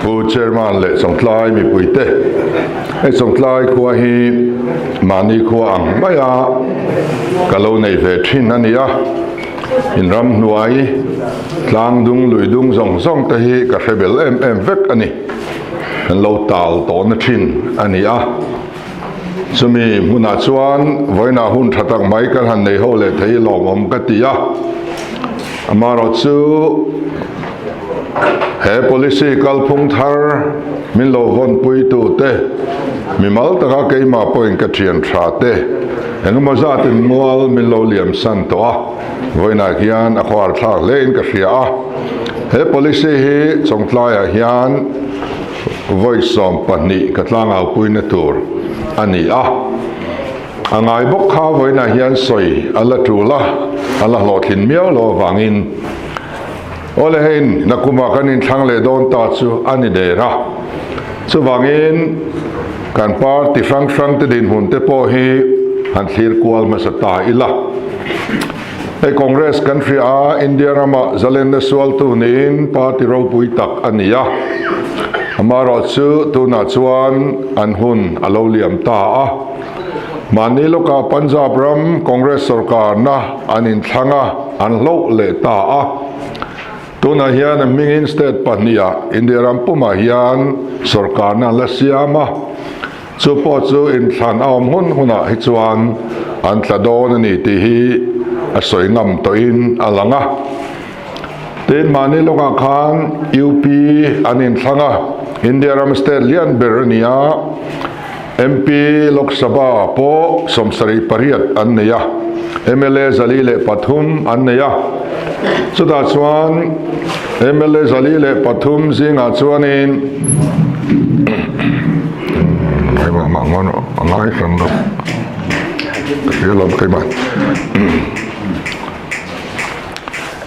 Pu Chairman leh Chawngtlai mipuite, hei Chawngtlai khua hi mahni khua ang maia ka lo nei ve thin a ni a, in ramhnuai tlang dung lui dung zawng zawng te hi ka hre bel em em vek a ni, kan lo tal tawhna thin a ni a. Chumi hmunah chuan vawiinah hun tha tak mai kan han nei ho leh thei lawmawm ka ti a. Amaherawhchu he policy kalphung thar min lo vawnpuitu te, mimal taka keimah pawhin ka thian tha te engemaw zatin mual min lo liam san tawh a, vawiinah hian a khuar thlak hlein ka hria a. He policy hi Chawngtlaiah hian Vawi 12 ka tlangaupuina tur a ni a, a ngai bawk kha vawiinah hian sawi a la tul a, a la hlawhtlin miau lo avangin Awle hein nakumah kan inthlang leh dawn ta chu a ni der a. Chuvangin kan party hrang hrang te dinhmun te pawh hi han thlir kual hmasa ta ila. Hei Congress kan hria a, India rama zalenna sualtu niin party ropui tak a ni a. Amaherawhchu tunah chuan an hun a lo liam ta a. Mahni lawkah Punjab ram Congress sorkarna an inthlang a, an hloh leh ta a. Tunah hian a hmingin state pahniha India ram pumah hian sorkarna an la siam a. Chu pawh chu inthlan a awm hun hunah hi chuan an tla dawn a ni tih hi a sawi ngam tawhin a lang a. Tin, mahni lawkah khan UP an inthlang a, India ram state lian ber a ni a, MP Lok Sabha pawh 78 an nei a, mla 103 an nei a. Chutah chuan mla 103 zingah chuanin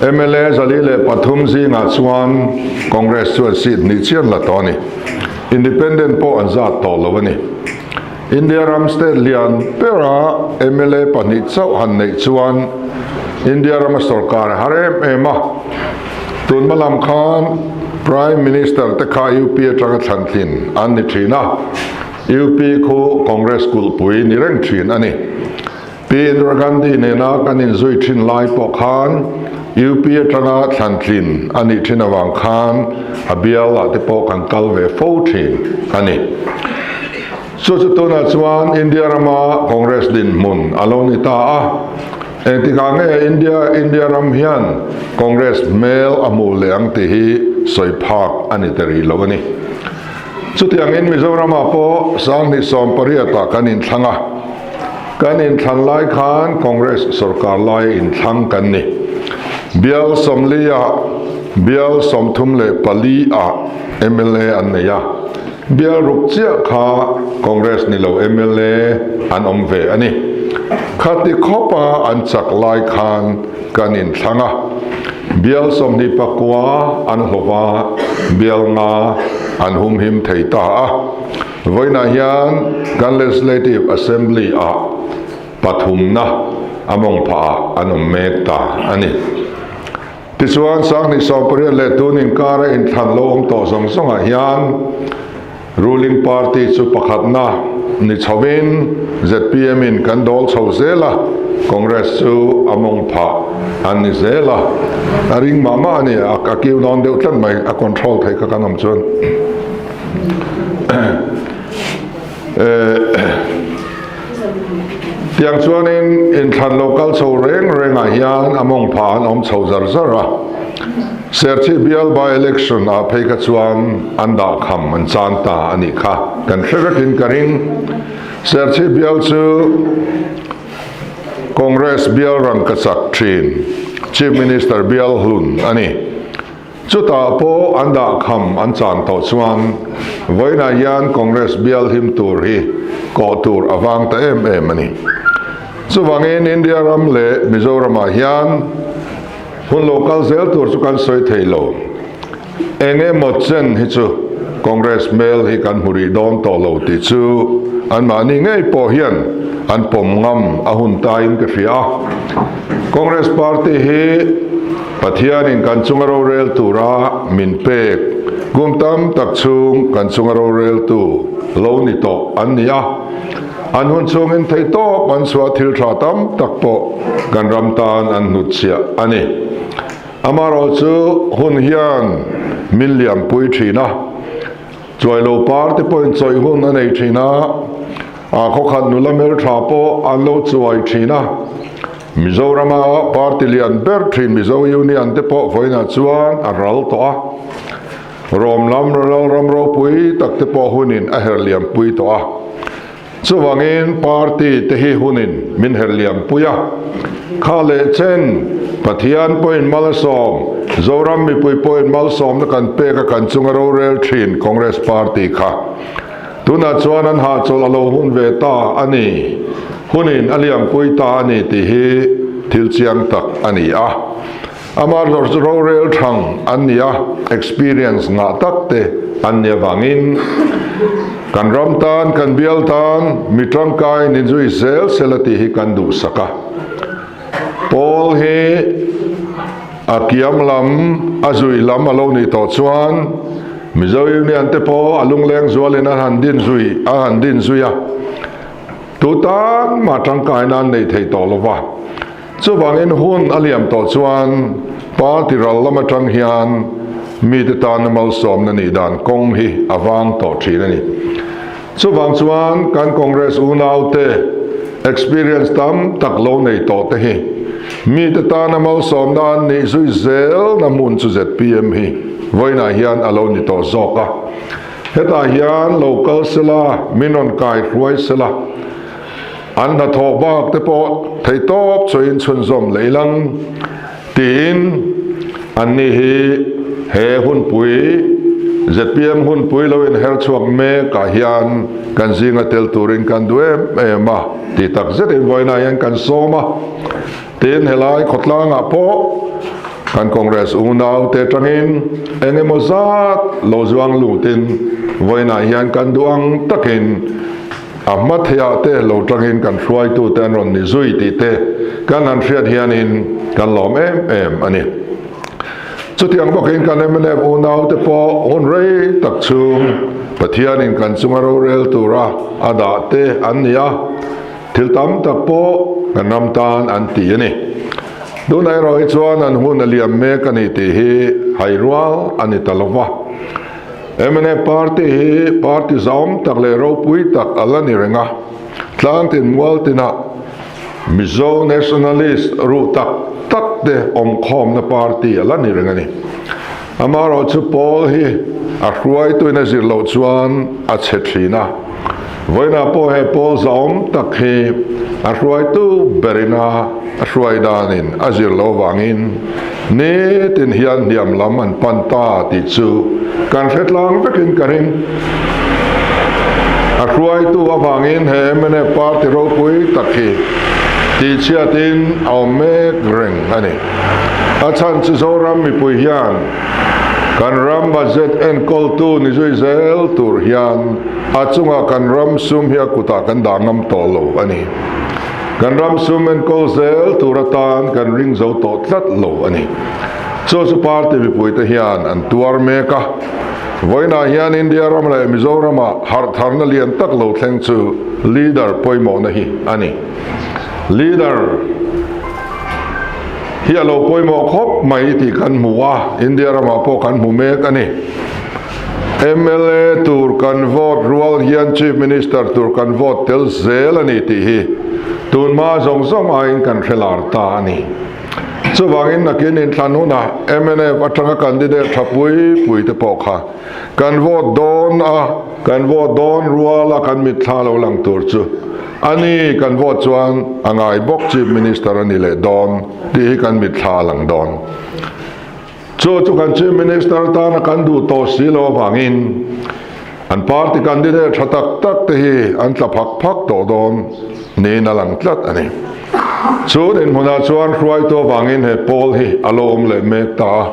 Mla 103 zingah chuan Congress chuan seat hnih chian la tawh a ni. Independent pawh an zat tawh lo a ni. India ram state lian bera mla pahnih chauh han neih chuan India rama sorkar a har em em a. Tun hma lam khan Prime Minister te kha UP atanga thlan thin an ni thin a, UP khu Congress kulhpui ni reng thin a ni. Pi Indira Gandhi nena kan inzui thin lai pawh khan UP atanga thlan tlin a nih thin avang khan a bial ah te pawh kan kal ve fo thin a ni. Chu chu tunah chuan India rama Congress dinhmun a lo ni ta a, engtikah nge India India ram hian Congress hmel a hmuh leh ang tih hi sawi phak a ni ta rih lo a ni. Chutiangin Mizoramah pawh 2018 ah kan inthlang a, kan inthlan lai khan Congress sorkar laia inthlang kan ni. Bial 40 ah bial 34 ah mla an nei a, bial ruk chiah kha Congress ni lo mla an awm ve a ni. Khati khawpa an chak lai khan kan inthlang a. Bial 29 an hlawh a, bial nga an humhim thei ta a. Vawiinah hian kan Legislative Assembly ah pathumna a mawng phah ah an awm mek ta a ni. Tichuan, 2018 leh tun inkara inthlan lo awm tawh zawng zawngah hian Ruling party chu pakhatna ni chhovin zpm in kan dawl chho zel a, Congress chu a mawng phah an ni zel a, a ring mah mah a ni, a kiu dawn deuh tlat mai, a control theih kha kan awm chuan. Tiang chuanin inthlan lo kal chho reng rengah hian a mawng phah an awm chho zar zar a. Serchhip bial by election ah phei kha chuan an dah kham an chan ta a nih kha kan hre vekin ka ring. Serchhip bial chu Congress bial rangkachak thin Chief Minister bial hlun a ni. Chutah pawh an dah kham an chan tawh chuan vawiinah hian Congress bial him tur hi kawh tur a vang ta em em a ni. Chuvangin India ram leh Mizoramah hian hun lo kal zel tur chu kan sawi thei lo. Eng emaw chen hi chu Congress hmel hi kan hmu rih dawn tawh lo tih chu anmahni ngei pawh hian an pawm ngam a hun tain ka hria a. Congress party hi. Pathianin kan chunga rorel tura min pek kum tam tak chhung kan chunga roreltu lo ni tawh an ni a. An hun chhungin theihtawp an chhuah thil tha tam tak pawh kan ram tan an hnutchhiah a ni. Amaherawhchu hun hian min liampui thin a, chuailo par te pawhin chawih hun a nei thin a, a khawkhat nula hmeltha pawh an lo chuai thin a. Mizorama party lian ber thin Mizo Union te pawh vawiinah chuan a ral tawh a, Rom lam lalram ropui tak te pawh hunin a her liampui tawh a. Chuvangin party te hi hunin min her liampui a, kha leh chen Pathian pawhin mal a sawm, Zoram mipui pawhin malsawmna kan pek a kan chunga rorel thin Congress party kha tunah chuan an hahchawlh a lo hun ve ta a ni, hunin a liampui ta a ni tih hi thil chiang tak a ni a. Amah chu rorel thang an ni a, experience ngah tak te an ni avangin kan ram tan, kan bial tan mi tangkai ni zui zel sela tih hi kan duhsak a. Paul hi a kiam lam, a zui lam a lo nih tawh chuan Mizo Union te pawh a lungleng zualin an han din zui, a han din zui a. Tu tan mah tangkaina an nei thei tawh lo va. Chuvangin hun a liam tawh chuan party ral lam atang hian mite tana malsawmna nih dan kawng hi a vang tawh thin a ni. Chuvang chuan kan Congress unaute experience tam tak lo nei tawh te hi mite tana malsawmna an nih zui zelna hmun chu zpm hi vawiinah hian a lo ni tawh zawk a. Hetah hian lo kal sela, min rawn kai hruai sela. An hnathawh bak te pawh theihtawp chawiin chhunzawm leh ilang tiin anni hi he hunpui zpm hunpui lo inher chhuak mek ah hian kan zinga tel turin kan duh em em a tih tak zetin vawiinah hian kan sawm a. Tin, helai khawtlangah pawh kan Congress unaute atangin eng emaw zat lo zuang lutin vawiinah hian kan duh ang takin a hma theiah te lo tangin kan hruaitute an rawn ni zui tih te kan han hriat hianin kan lawm em em a ni. Chutiang bawkin kan mnf unaute pawh hun rei tak chhung Pathianin kan chunga rorel tura a dah te an ni a. Thil tam tak pawh kan ram tan an ti a ni. Tunah erawh hi chuan an hun a liam mek a ni tih hi hai rual a ni ta lo va. Mnf party hi party zahawm tak leh ropui tak a la ni reng a. Tlangtin mual tinah Mizo nationalist ruh tak tak te awmkhawmna party a la ni reng a ni. Amaherawhchu pawl hi a hruaituin a zir loh chuan a chhe thin a. Vawiinah pawh he pawl zahawm tak hi a hruaitu berin a hruai danin a zir loh avangin nitin hian hniam lam an pan ta tih chu kan hre tlang vekin ka ring. A hruaitu avangin he mnf party ropui tak hi tihchhiatin a awm mek reng a ni. A chhan chu Zoram mipui hian kan ram budget enkawltu ni zui zel tur hian a chungah kan ram sum hi a kutah kan dah ngam tawh lo a ni. Kan ram sum enkawl zel tur atan kan ring zo tawh tlat lo a ni. Chu chu party mipuite hian an tuar mek a. Vawiinah hian India ram leh Mizoramah harhtharna lian tak lo thleng chu leader pawimawhna hi a ni. Leader hi a lo pawimawh khawp mai tih kan hmu a, India ramah pawh kan hmu mek a ni. Mla tur kan vote rual hian Chief Minister tur kan vote tel zel a ni tih hi tunhma zawng zawng aiin kan hre lar ta a ni. Chuvangin nakin inthlan hunah mnf atanga candidate tha pui pui te pawh kha kan vote dawn a, kan vote dawn rual a kan mitthla lo lang tur chu a ni, kan vote chuan a ngai bawk Chief Minister a ni leh dawn tih hi kan mitthla a lang dawn. Chu chu kan Chief Minister atana kan duh tawh si lo avangin an party candidate tha tak tak te hi an tla phak phak tawh dawn niin a lang tlat a ni. Chu dinhmunah chuan hruaitu avangin he pawl hi a lo awm leh mek ta a.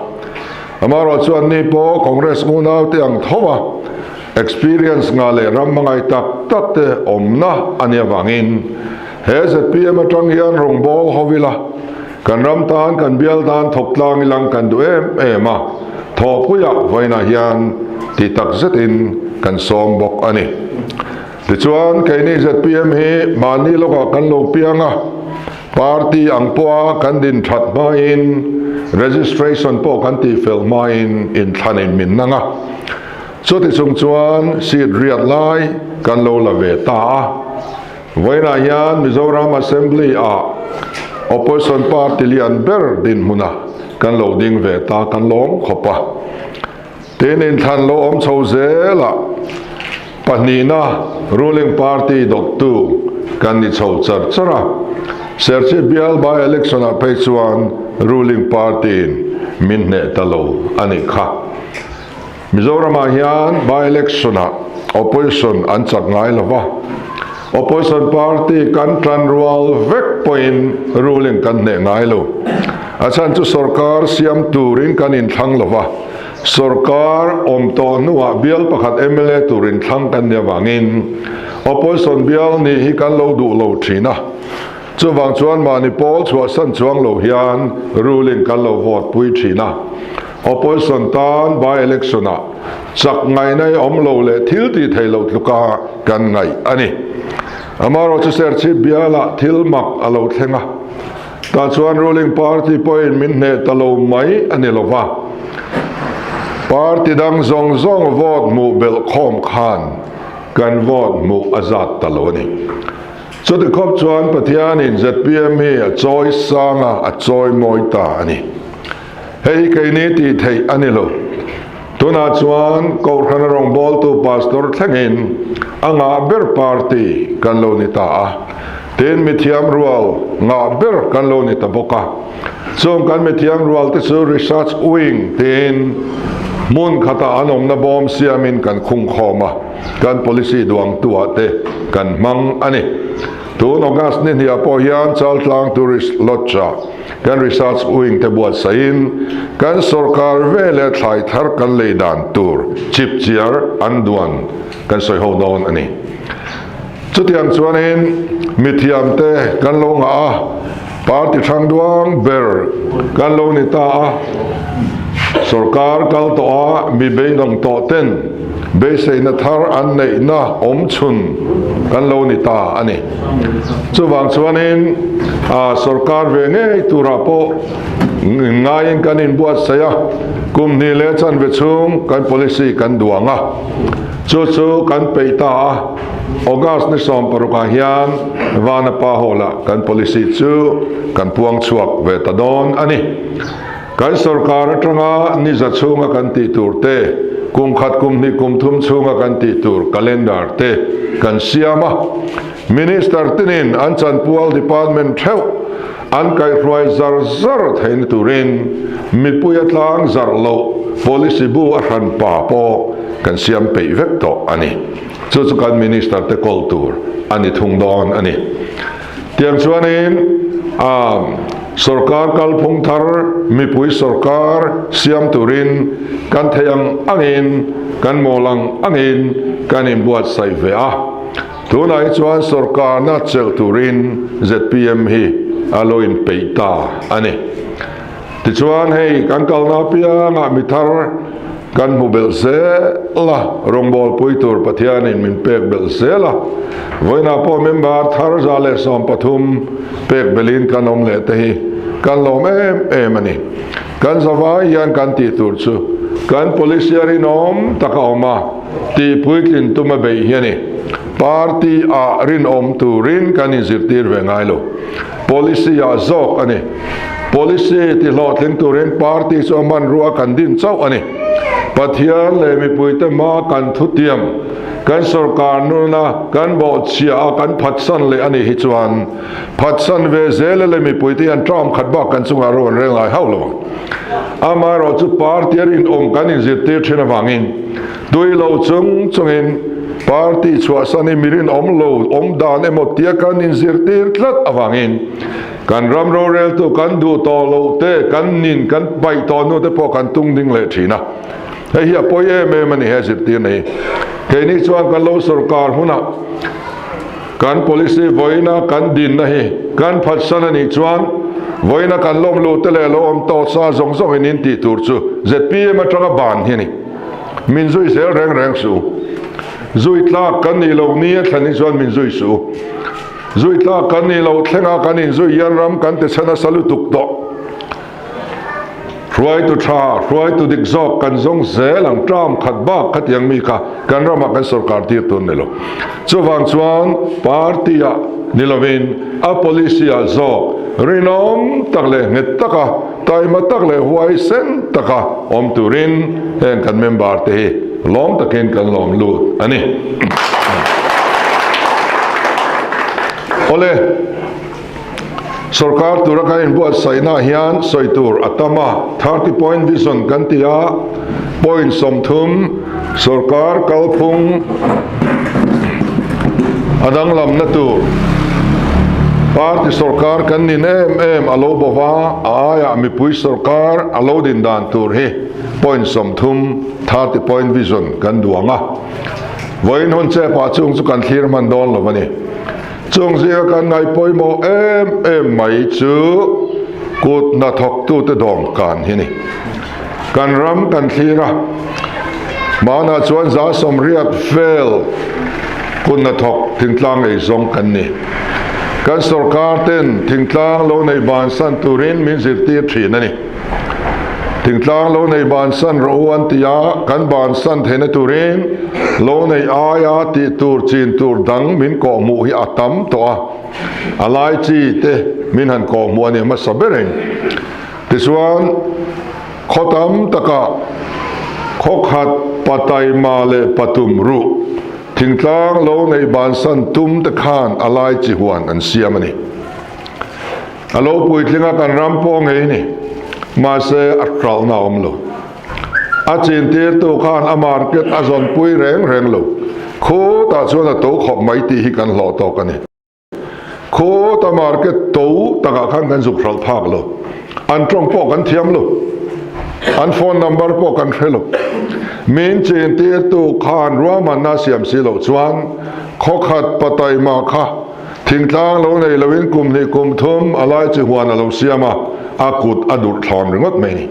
Amaherawh chuan ni pawh Congress unaute ang tho a experience ngah leh ram hmangaih tak tak te awmna a nih avangin he zpm atang hian rawngbâwl ho ila. Kan ram tan, kan bial tan thawk tlang ilang kan duh em em a, thawhpuiah vawiinah hian ti tak zetin kan sawm bawk a ni. Tichuan, keini zpm hi mahni lawkah kan lo piang a, party ang pawha kan din that hmain registration pawh kan tihfel hmain inthlanin min nang a. Chuti chung chuan seat riat lai kan lo la ve ta a. Vawiinah hian Mizoram Assembly ah Opposition party lian ber dinhmuna kan lo ding ve ta kan lawm khawp a. Tin inthlan lo awm chho zelah pahnihna ruling party dawttu kan ni chho char char a. Serchhip bial by election ah phei chuan ruling party in min hneh ta lo a nih kha. Mizoramah hian by-election ah opposition an chak ngai lo va, opposition party kan tan rual vek pawhin ruling kan hneh ngai lo. A chhan chu sorkar siam turin kan inthlang lo va, sorkar awm tawh hnuah bial pakhat mla tur inthlang kan nih avangin opposition bial nih hi kan lo duh lo thin a. Chuvang chuan mahni pawl chhuahsan chuang lo hian ruling kan lo vote pui thin a. Opposition tan by election ah chak ngaihna i awm lo leh thil tih theih loh tluka kan ngaih a ni. Amaherawh chu Serchhip bialah thil mak a lo thleng a, tah chuan ruling party pawhin min hneh ta lo mai a ni lo va, party dang zawng zawng vote hmuh belh khawm khan kan vote hmuh a zat ta lo a ni. Chuti khawp chuan Pathianin zpm hi a chawi sang a, a chawi mawi ta a ni. Hei hi keini tih theih a ni lo. Tunah chuan Kohhrana rawngbawltu Pastor thlengin a ngah ber party kan lo ni ta a, tin mithiam rual ngah ber kan lo ni ta bawk a. Chung kan mithiam rual te chu Research Wing tiin hmun khatah an awmna bawm siamin kan khungkhawm a, kan policy duangtuah te kan hmang a ni. Tun August ni hniah pawh hian Chaltlang Tourist Lodge-ah Kan research wing te buatsaihin kan sorkar veleh thlai thar kan lei dan tur chipchiar an duan kan sawi ho dawn a ni. Chutiang chuanin mithiam te kan lo ngah a, party hrang duang ber kan lo ni ta a, sorkar kal tawh a mi beidawng tawh ten beiseina thar an neihna awm chhun kan lo ni ta a ni. Chuvang chuanin sorkar ve ngei turah pawh ngaiin kan inbuatsaih a, kum hnih leh chanve chhung kan policy kan duang a, chu chu kan peih ta a, August ni 16 ah hian Vanapa Hall-ah kan policy chu kan puang chhuak ve ta dawn a ni. Kan sorkar atanga ni za chhunga kan tih tur te, kum khat kum hnih kum thum chhunga kan tih tur calendar te kan siam a. Minister tinin an chanpual department theuh an kaihhruai zar zar theihna turin mipui a tlang zarh loh policy bu a hran pa pawh kan siam peih vek tawh a ni. Chu chu kan minister te kawl tur a ni thung dawn a ni. Tiang chuanin sorkar kalphung thar mipui sorkar siam turin kan thei ang angin kan mawl ang angin kan inbuatsaih ve a. Tunah hi chuan sorkarna chelh turin zpm hi a lo inpeih ta a ni. Tichuan hei kan kalna apiangah mi thar kan hmu belh zel a, rawngbawlpui tur Pathianin min pek belh zel a. Vawiinah pawh member thar 113 pek belhin kan awm leh te hi kan lawm em em a ni. Kan zavai hian kan tih tur chu kan policy a rinawm tak a awm a, tih puitlin tum a beih hi a ni. Party ah rinawm turin kan inzirtir ve ngai lo. Policy ah zawk a ni. Policy ti hlawhtling turin party chu a hmanrua kan din chauh a ni. Pathian leh mipuite hma kan thutiam, kan sorkar nuna kan bawhchhia a kan phatsan leh a nih hi chuan phatsan ve zel e leh mipuite hian term khat bak kan chungah ro an rel ngai hauh lo ang. Amaherawh chu party a rinawm kan inzirtir thin avangin tui lo chung chungin party chhuahsan hi mi rinawm lo awm dan emaw tia kan inzirtir tlat avangin Kan ram roreltu kan duh tawh loh te, kan nin kan paih tawh hnu te pawh kan tung ding leh thin a. Hei hi a pawi em em a ni he zirtirna hi. Keini chuan kan lo sorkar hunah kan policy vawiina kan dinna hi kan phatsan a nih chuan Vawiina kan lawm lut te leh lo awm tawh sa zawng zawngin in tih tur chu zpm atanga ban hi a ni. Min zui zel reng reng suh u. Zui tlak kan nih loh ni a thlen hi chuan min zui suh u. Zui tlak kan nih loh thlenga kan inzui hian ram kan ti chhe nasa lutuk tawh. Hruaitu tha, hruaitu dik zawk kan zawng zel ang term khat bak khatiang mi kha kan ramah kan sorkar tir tur ni lo. Chuvang chuan party ah ni lovin a policy ah zawk rinawm tak leh nghet taka, taima tak leh huaisen taka awm turin heng kan member te hi lawm takin kan lawm lut a ni. Awle. Sorkar tura kan inbuatsaihna hian sawi tur a tam a, 30 point vision kan ti a, point 30 sorkar kalphung a danglamna tur party sorkar kan nin em em a lo bawh a, a aiah mipui sorkar a lo din dan tur hi point 30 30 point vision kan duang a. Vawiin hun chepah chung chu kan thlir hman dawn lo a ni. Chung zinga kan ngaih pawimawh em em mai chu kut hnathawktute dawmkan hi ni. Kan ram kan thlir a, hmanah chuan 80% vel kut hnathawk thingtlang ei zawng kan ni. Kan sorkar ten thingtlang lo neih bansan turin min zirtir thin a ni. Thingtlang lo nei bansan rawh u an ti a, kan bansan theihna turin lo nei aia tih tur chin tur dang min kawhhmuh hi a tam tawh a, a lai chi te min han kawhhmuh a ni hmasa ber in. Tichuan, khaw tam takah khaw khat pataima leh patum ruh thingtlang lo nei bansan tum te khan a lai chi huan an siam a ni. A lo puitling a kan ram pawh ngei ni. Mahse a hralhna a awm lo. A chintirtu khan a market a zawnpui reng reng lo. Khutah chuan a to khawp mai tih hi kan hlawh tawk a ni. Khuta market to takah khan kan zuk hralh phak lo. An tawng pawh kan thiam lo. An phone number pawh kan hre lo. Min chintirtu khan ruahmanna a siam si loh chuan khawkhat pataima kha Thingtlang lo nei loin kum hnih kum thum a lai chi huan a lo siam a, a kut a durh thlawn ringawt mai ni.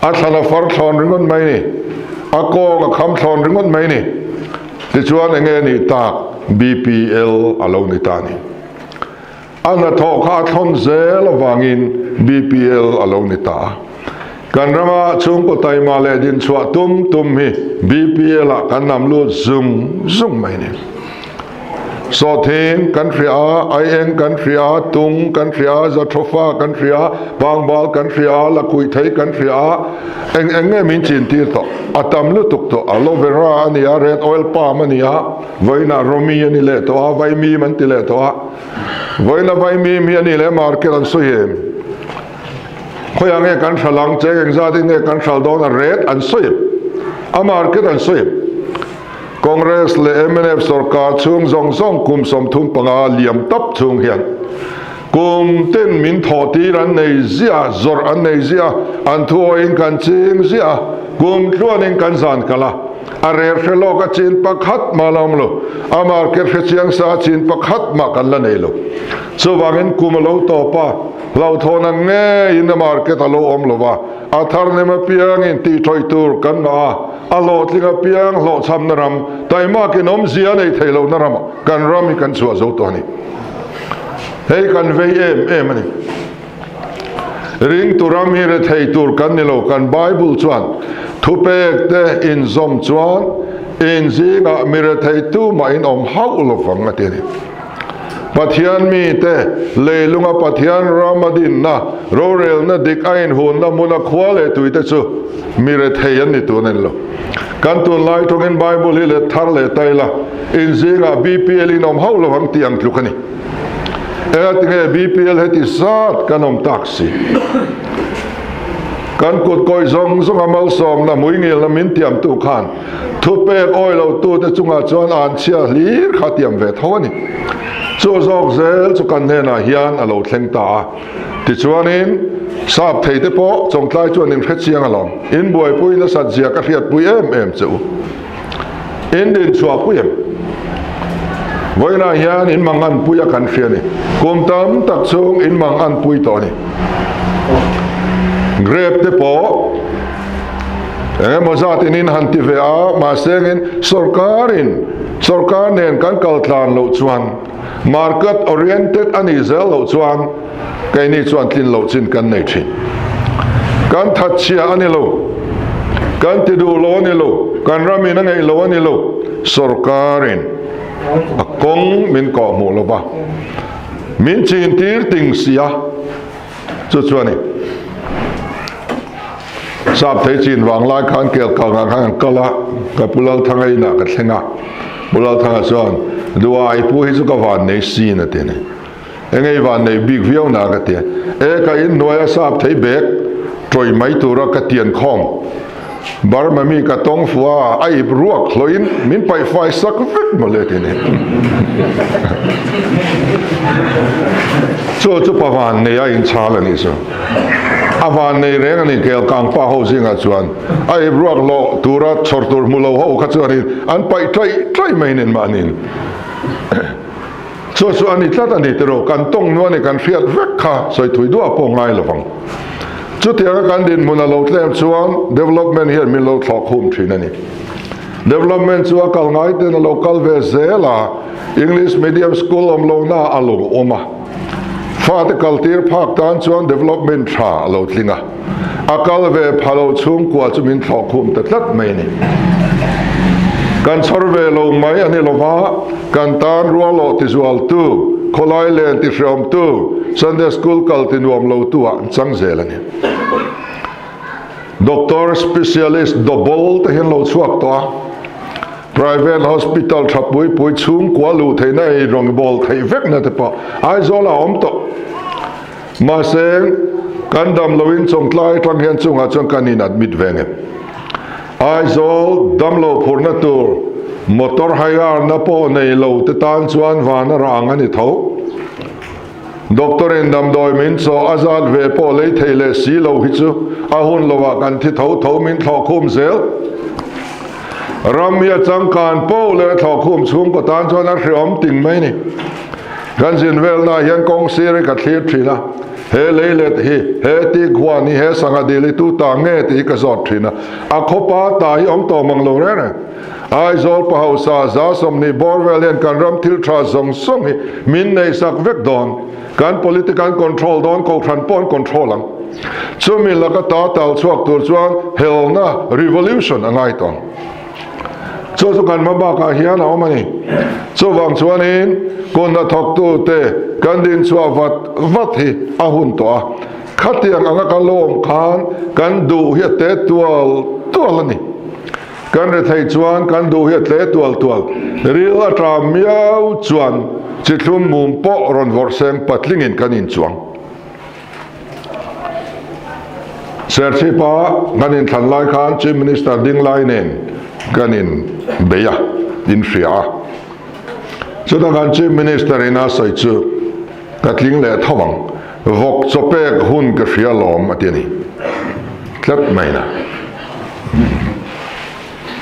A thlan a far thlawn ringawt mai ni. A kawng a kham thlawn ringawt mai ni. Tichuan enge a nih tak BPL a lo ni ta ni. A hnathawh kha a thlawn zel avangin BPL a lo ni ta a. Kan rama chhungkaw taima leh dinchhuah tum tum hi BPL ah kan nam lut zung zung mai ni. Sawhthing kan hria a, aieng kan hria a, tung kan hria a, zathofa kan hria a, pangbal kan hria a, lakhuihthei kan hria a, eng eng nge min chin tir tawh? A tam lutuk tawh. Aloe vera a ni a, red oil palm a ni a, vawiinah rawmi a ni leh tawh a, vaimim an ti leh tawh a. Vawiina vaimim hi a ni leh market an sawi em? Khawiah nge kan hral ang, cheng engzat in nge kan hral dawn a rate an sawi em? A market an sawi em? Congress leh mnf sorkar chhung zawng zawng kum 35 liam tap chhung hian kum tin min thawh tir an nei ziah, zawrh an nei ziah, an thuawiin kan ching ziah a, kum tluanin kan zan kal a, a rel hre lawk a chin pakhat mah la awm lo, a market hre chiang sa a chin pakhat mah kan la nei lo. Chuvangin kum a lo tawp a, hlauhthawn ang ngeiin a market a lo awm lo va, a thar nem apiangin tihṭawih tur kan ngah a, a hlawhtling apiang hlawhchhamna ram, taimakin awmzia a nei thei lohna ramah kan ram hi kan chhuah zo tawh a ni. Hei kan vei em em a ni. Ringtu ram hi rethei tur kan ni lo, kan Bible chuan thupek te inzawm chuan in zingah mi rethei tumah in awm hauh lovang a ti a ni. Pathian mite leilunga Pathian ram a dinna, rorelna dik a inhunna hmuna khua leh tuite chu mi rethei an ni tun a ni lo. Kan tunlai tawngin Bible hi let thar leh ta ila, in zingah BPL in awm hauh lovang tih ang tluk a ni. Engatinge BPL heti zat kan awm tak si? Kan kut kawih zawng zawnga malsawmna hmuingilna min tiamtu khan Thupek awi lo tute chungah chuan an chhia hlir kha tiam ve tho a ni. Chu zawk zel chu kan hnenah hian a lo thleng ta a. Tichuanin, sap thei te pawh chawngtlai chuan in hre chiang alawm. In buaipui nasat zia ka hriatpui em em che u. In din chhuahpui em? Vawiinah hian in manganpui a kan hria a ni. Kum tam tak chhung in manganpui tawh a ni. Grape te pawh eng emaw zat in in han ti ve a, mahse engin sorkarin sorkar nen kan kal tlan loh chuan market oriented a nih zel loh chuan keini chuan tlin loh chin kan nei thin. Kan thatchhia a ni lo, kan ti duh lo a ni lo, kan ramin a ngeih lo a ni lo, sorkarin a kawng min kawh hmuh lo va, min chin tir ting si a, chu chu a ni. Sap thei chin vang lai khan kel kangah khan kan kal a, ka Pu Lalthanga inah ka thleng a, Pu Lalthanga chuan, Duai pu hi chu ka van nei sin a ti a ni. Eng ei van nei bik viau na ka ti. E ka in hnuai a sap thei bek tawih mai tura ka tian khawm. Burma mi ka tawng fu a, a ip ruak hlawhin min paih fai sak vek mawle ti ni. Chu chu pa van nei a inchhal a nih chu. A van nei reng a ni kel kang pa ho zingah chuan a ip ruak hlawh tura chhawr tur hmu lo ho kha chuanin an paih ṭaih ṭaih mai nen mahniin. Chu chu a ni tlat a ni tiraw, kan tawng nuan i kan hriat vek kha sawi thui duah pawh ngai lo vang. Chutianga kan dinhmun a lo tlem chuan development hian min lo thlawh khum thin a ni. Development chu a kal ngai ten a lo kal ve zel a, English medium school awm lohna a lo awm a. Fate kaltir phak tan chuan development tha a lo tling a, a kal ve pha lo chhungkua chu min thlawh khum ta tlat mai a ni. Kan chhawr ve lo mai a ni lo va, kan tan rualawh tizualtu, khawlai len tihreawmtu, Sunday school kal tinuam lotu ah an chang zel a ni. Doctor specialist double te hian lo chhuak tawh a, private hospital tha pui pui chhungkua luh theihna ei rawngbâwl theih vekna te pawh Aizawl ah a awm tawh. Mahse, kan dam loin chawngtlai atang hian chungah chuan kan in admit ve ngem. Aizawl damlo phurhna tur motor hire na pawh nei lo te tan chuan van a rang a ni tho. Doctor in damdawi min chaw a zat ve pawh lei thei leh si lo hi chu a hun lo ah kan thi tho tho min thlawh khum zel. Ram hi a changkan poh leh a thlawh khum chhungkaw tan chuan a hreawm ting mai ni. Kan zin velna ah hian kawng sir hi ka thlir thin a, he leilet hi, he tikhuan hi, he sangha dil hi tu ta nge tih hi ka zawt thin a, a khawpa ta hi awm tawh mang lo reng reng. Aizawl pa hausa 120 bawr vel hian kan ram thil tha zawng zawng hi min neihsak vek dawn. Kan politic an control dawn, kohhran pawh an control ang. Chumi laka ta tal chhuak tur chuan helna, revolution, a ngai tawh ang. Chu chu kan hma bakah hian a awm a ni. Chuvang chuanin kun hnathawktute kan dinchhuah vat vat hi a hun tawh a. Khatiang anga kan lo awm khan kan duh hi a te tual tual a ni. Kan rethei chuan kan duh hi a tle tual tual. Ril a ṭam miau chuan chithlum mum pawh rawn vawrh seng patlingin kan inchuang. Serchhipa kan inthlan lai khan Chief Minister ding lai nen kan inbei a, inhria a. Chutah kan Chief Minister in a sawi chu ka tling leh tho ang, vawk chaw pek hun ka hria lawm a ti a ni. Tlat mai na.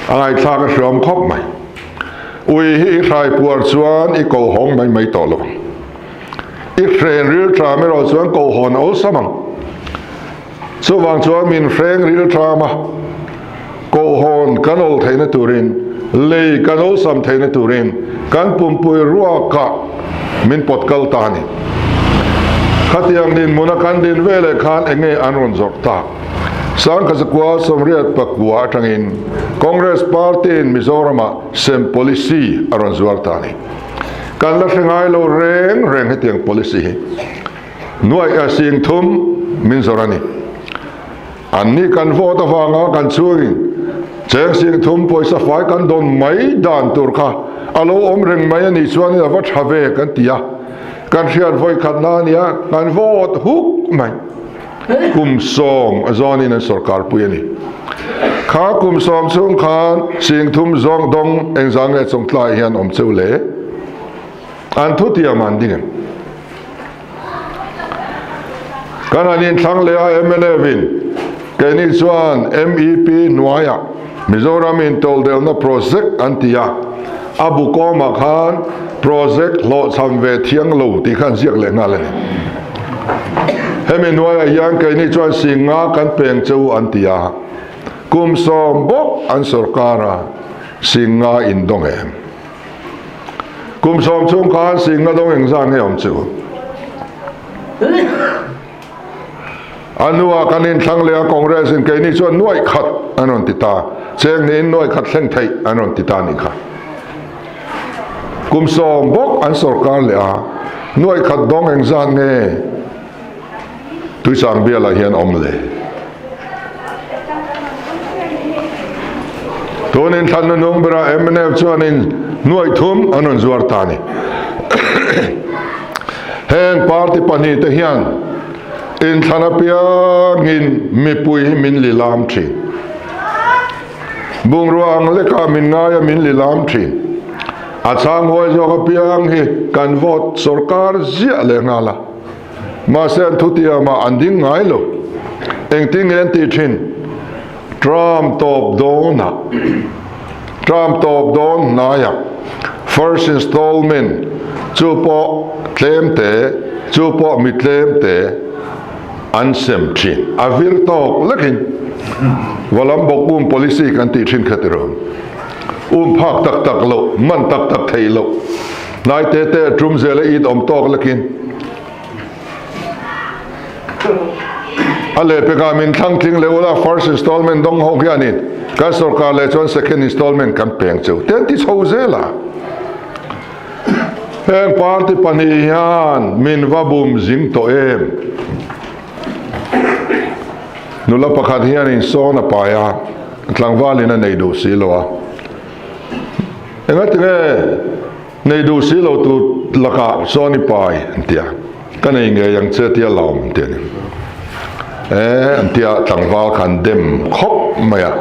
A ngaihthlak a hriawm khawp mai. Ui hi i hrai puar chuan i ko hawng mai mai tawh lo ang. I hren rilṭam erawh chuan ko hawn a awlsam ang. Chuvang chuan min hreng rilṭam a, ko hawn kan awl theihna turin, lei kan awlsam theihna turin kan pumpui ruakah min pawt kal ta a ni. Khatiang dinhmuna kan din veleh khan eng nge an rawn zawrh tak? Sangkhazakua 89 atangin Congress Party-in Mizoramah sem policy a rawn zuar ta a ni. Kan la hre ngai lo reng reng hetiang policy hi. Nuaih a sing thum min zawrh a ni. Anni kan vote avanga kan chhungin cheng sing thum pawisa fai kan dawn mai dan tur kha a lo awm reng mai a nih chuanin a va tha ve kan ti a. Kan hriat vawi khatna a nia, kan vote huk mai. Kum sawm a zawnin an sorkar pui a ni. Kha kum sawm chhung khan sing thum zawng dawng engzah nge chawngtlai hian awm cheu le? An thutiam an ding em? Kan han inthlang leh a mnf in keini chuan MEP hnuaiah Mizoram in tawldelna project an ti a, a bu kawmah khan. Project hlawhchham ve thiang lo tih kha an ziak leh nghal a ni. Hemi hnuaiah hian keini chuan Singa kan peng che u an ti a, kum sawm bawk an sawrkar a, Singa in dawng em? Kum sawm chhung khan Singa dawng engzah nge awm chu? A hnuah kan inthlang leh a, Congress in keini chuan nuaih khat an rawn ti ta, cheng hnihin nuaih khat thleng theih an rawn ti ta a nih kha. Kum sawm bawk an sawrkar leh a, nuaih khat dawng engzat nge Tuichang bialah hian awm le? Tun inthlan nunung berah mnf chuanin nuaih thum an rawn zuar ta a ni. Heng party pahnihte hian inthlan apiangin mipui hi min lilam thin. Bungrua ang lekah min ngai a min lilam thin. A chhang huai zawk apiang hi kan vote sawrkar ziah leh nghal a. Mahse an thutiamah an ding ngai lo. Engtin nge an tih thin? Term tawp dawnah, term tawp dawn hnaiah first installment chu pawh tlem te, chu pawh mi tlem te an sem thin. A vir tawk lekin Valam bawk um policy kan tih thin kha tiraw? Um phak tak tak loh, man tak tak theih loh. Hnai te te a tum zel a it awm tawk lekin a lehpekah min thlang tling leh ula first installment dawng ho hianin kan sorkar leh chuan second installment kan peng cheu te an ti chho zel a. Heng party pahnih hian min va bum zing tawh em? Nula pakhat hianin sawn a pai a, tlangvalin a nei duh si lo a. Engati nge nei duh si lo tur lakah sawn i pai an ti a, ka nei ngei ang che tia lawm an ti a ni. E an ti a, tlangval kha an dem khawp mai a.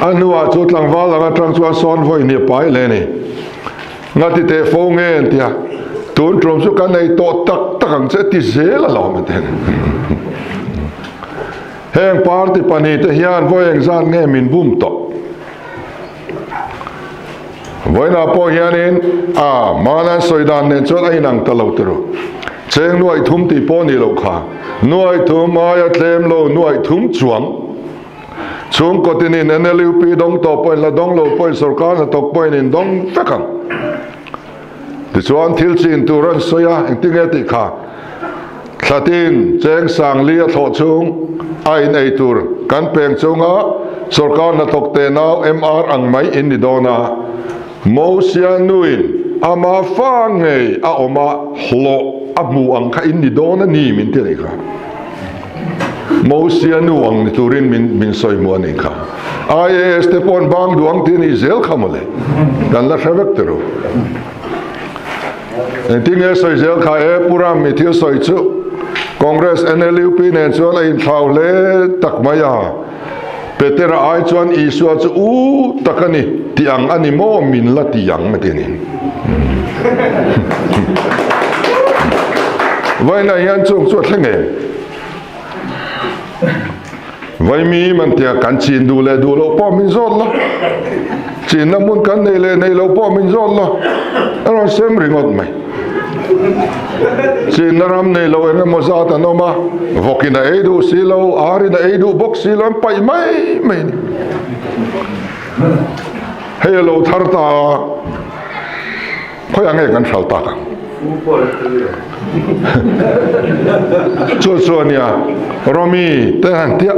A hnuah chu tlangval ang atang chuan sawn vawi hnih a pai leh a ni. Ngati teh fo nge an ti a, tun tum chu ka nei tawh tak tak ang che ti zel a lawm an ti a ni. Heng party pahnihte hian vawi engzat nge min bum tawh? Vawiinah pawh hianin a hmana an sawi dan nen chuan a inang ta lo tiraw? Cheng nuaih thum tih pawh ni loh kha, nuaih thum aia tlem lo nuaih thum chuang chhungkaw tinin NLUP dawng tawh pawhin la dawng lo pawhin sorkar hnathawk pawhin in dawng vek ang. Tichuan thil chin tur an sawi a, engtinge tih kha? Thlatin cheng sangli a thlawh chung a in ei tur kan peng chunga sorkar hnathawk te nau MR ang mai in ni dawn a, Mosia nuin ama fa ngei a awm a hlawh a hmu ang kha in ni dawn a ni min ti a nih kha. Mosia nu ang ni turin min min sawi hmu a nih kha. IAS te pawh an bang duh ang tih a nih zel kha mawle. Kan la hre vek tiraw. Engtin nge sawi zel kha e Pu Ram mi thil sawi chu Congress NLUP nen chuan a inthlau hle tak mai a, Petera ai chuan Isua chu u tak a ni tih ang a ni maw min la ti ang a ti a ni. Vawiinah hian chung chu a thleng em? Vaimi man tia kan chin duh leh duh loh pawh min zawt la, chinna hmun kan nei leh nei loh pawh min zawt la, a rawn sem ringawt mai. Chinna ram nei lo eng emaw zat an awm a, vawkin a ei duh si lo, arin a ei duh bawk si lo, an paih mai mai a ni. Hei a lo thar ta a. Khawiah nge kan hral tak ang? Chu chu a nia, Romi te han tia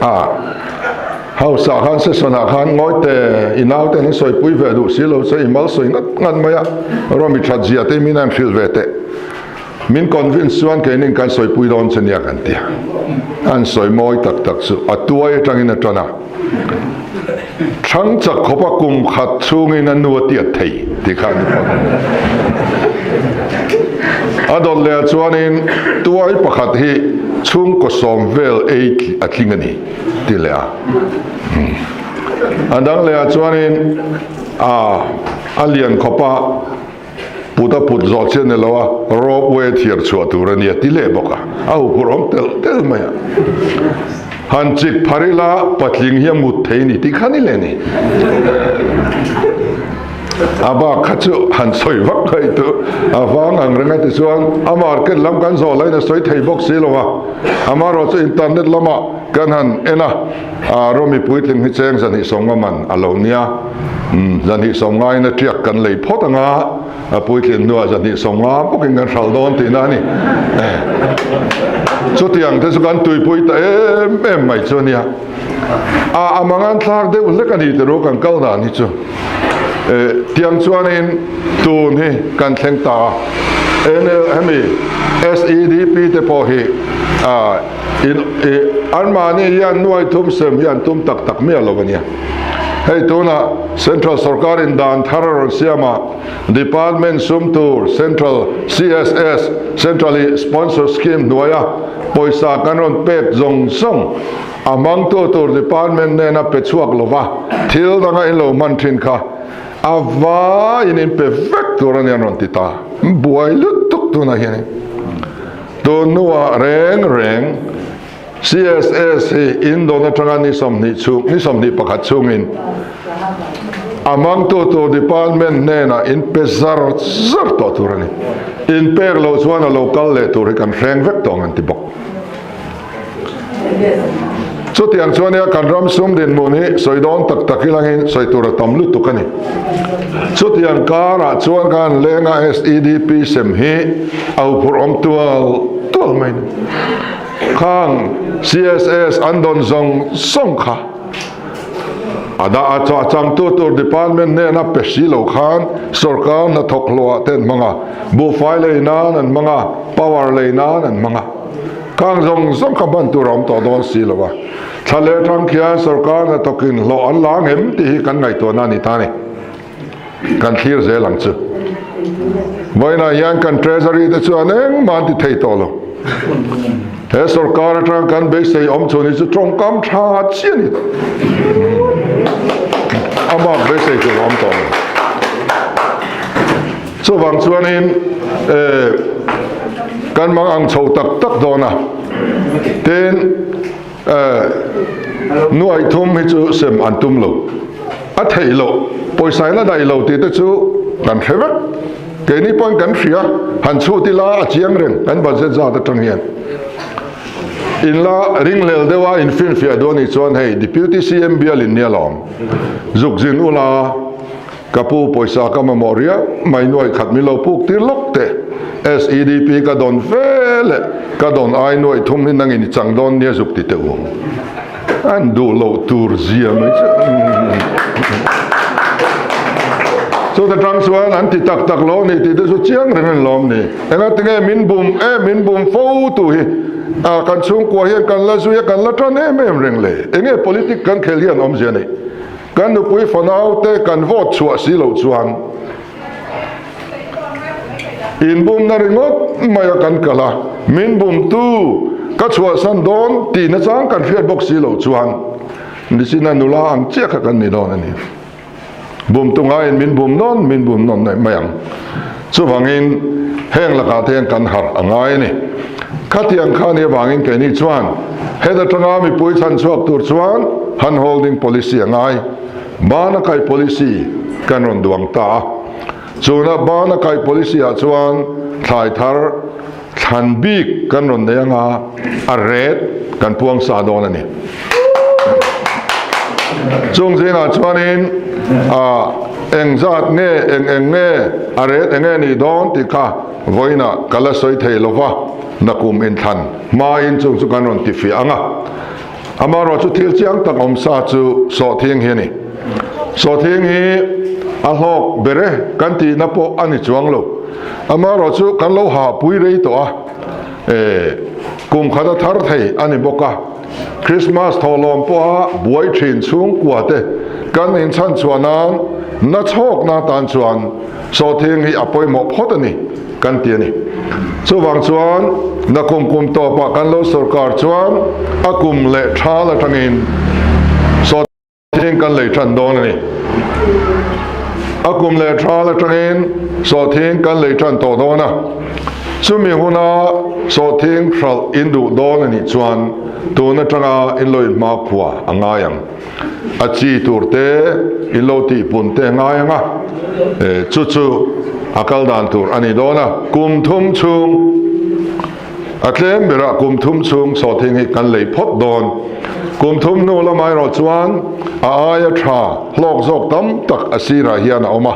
a, house ah khan session ah khan ngawi te i nau ten an sawipui ve duh si lo che i mal sawi ngat ngat mai a, Romi that zia te min an hrilh ve teh. Min convince chuan keinin kan sawipui dawn che nia kan tia. An sawi mawi tak tak chu a tuai atangin a tan a. Thlang chak khawpa kum khat chhungin a nu a tiat thei tih kha a ni phawt. A dawt leh ah chuanin tuai pakhat hi chhungkaw sawm vel ei a tling a ni ti leh a. A dang leh ah chuanin a lian khawpa Put a put zawh chiah ni lo a, rope way thiar chhuah tur a nia ti leh bawk a, a huphurh awm telh telh mai a. Han chik phar ila patling hi a mut thei ni tih kha ni leh ni. A bak kha chu han sawi vak mai tu a vang ang reng a tichuan a market lam kan zawh laiin a sawi thei bawk si lo a. Amaherawh chu internet lamah kan han en a, Rawmi puitling hi cheng zahnih sawmnga man a lo nia. Zahnih sawmngain a tiak kan lei phawt ang a, a puitlin hnuah zahnih sawmnga bawkin kan hral dawn tihna a ni. Chutiang te chu kan tuipui ta em em mai chu a nia. A a mangan thlak deuh hlek a ni ti ru kan kal dan hi chu. Tiang chuanin tun hi kan thleng ta a. NL hemi SEDP te pawh hi in anmahni hian nuai thum sem hi an tum tak tak miah lo a nia. Hei tunah Central sorkarin dan thar a rawn siam a, Department sum tur Central CSS, Centrally Sponsored Scheme, hnuaia pawisa kan rawn pek zawng zawng a hmangtu tur Department nena pe chhuak lova thil danga in lo hman thin kha a vaiin in pe vek tur a ni an rawn ti ta. Buai lutuk tunah hianin tun hnuah reng reng CSS hi in dawn atanga ni 20 chhung, ni 21 chhungin a hmangtu tur department hnenah in pe zar zar tawh tur a ni. In pek loh chuan a lo kal leh tur hi kan hreng vek tawh ang an ti bawk. Chutiang chuan nia kan ram sum dinhmun hi sawi dawn tak tak ilangin sawi tur a tam lutuk a ni. Chutiang karah chuan khan lenga SEDP sem hi a huphurh awm tual tual mai a ni. Khang CSS an dawn zawng zawng kha a dah a chah changtu tur department hnena pe si lo khan sorkar hnathawk hlawhah te an hmang a, buhfai lei nan an hmang a, power lei nan an hmang a. Khang zawng zawng kha hman tur a awm tawh dawn si lo a. Thla leh atang khian sorkar hnathawkin hlawh an la ngem tih hi kan ngaihtuahna a ni ta a ni. Kan thlir zel ang chu. Vawiinah hian kan Treasury te chuan engmah an ti thei tawh lo. He sorkar atanga kan beisei awm chhun hi chu tawngkam tha chiah a ni. A bak beisei tur a awm tawh lo. Chuvang chuanin kan mang ang chho tak tak dawn a. Tin, Nuaih thum hi chu sem an tum lo. A theih loh, pawisa in a daih lo tih te chu kan hre vek. Keini pawhin kan hria, han chhut ila a chiang reng kan budget zat atang hian. In la ringhlel deuh a in finfiah duh anih chuan hei Deputy CM bial in nia lawm. Zuk zin ula. Ka pu pawisa ka mamawh riau mai nuai khat min lo puk tir lawk teh. SEDP ka dawn ve leh ka dawn ai nuai thum hi nangin i chang dawn nia zuk ti teh u. An duh loh tur zia mai chu. Chuta tang chuan an ti tak tak lo ni tih te chu chiang reng an lawm ni. Engatinge min bum em min bum fo tu hi kan chhungkua hian kan la zui a kan la tan em em reng le. Enge politic kan khel hian awmzia nei. Kan nupui fanaute kan vote chhuah si loh chuan inbumna ringawt maia kan kal a, min bumtu ka chhuahsan dawn tih nachang kan hriat bawk si loh chuan Nicina nula ang chiah kha kan ni dawn a ni. Bumtu ngaiin min bum nawn min bum nawn mai ang. Chuvangin heng lakah te hian kan harh a ngai a ni. Khatiang kha nih avangin keini chuan het atanga mipui chhan chhuak tur chuan hand holding policy a ngai. Bana kai policy kan rawn duang ta a. Chuna bana kai policy ah chuan thlai thar thlan bik kan rawn nei anga a ret kan puang sa dawn a ni. Chung zingah chuanin eng zat nge eng eng nge a ret eng nge nih dawn tih kha vawiinah ka la sawi thei lo va, nakum inthlan hmain chung chu kan rawn tifiah ang a. Amaherawh chu thil chiang tak awm sa chu sawhthing hi a ni. Sawhthing hi a hlawk ber e kan tihna pawh a ni chuang lo. Amaherawh chu kan lo hahpui rei tawh a, kum khat a thar thei a ni bawk a. Krismas thawhlawm pawha buai thin chhungkua te kan inchhan chhuah nan na chhawkna tan chuan sawhthing hi a pawimawh phawt a ni kan ti a ni. Chuvang chuan nakum kum tawpah kan lo sorkar chuan a kum leh thal atangin sawhthing kan lei tan dawn a ni. A kum leh thal atangin sawhthing kan lei tan tawh dawn a. Chumi huna sawhthing hralh in duh dawn a nih chuan tun atanga in lo inhmakhua a ngai ang. A chi tur te in lo tihpun te a ngai ang a, chu chu a kal dan tur a ni dawn a. Kum thum chhung a tlem berah kum thum chhung sawhthing hi kan lei phawt dawn. Kum thum hnu lamah erawh chuan a aia tha hlawk zawk tam tak a sirah hian a awm a.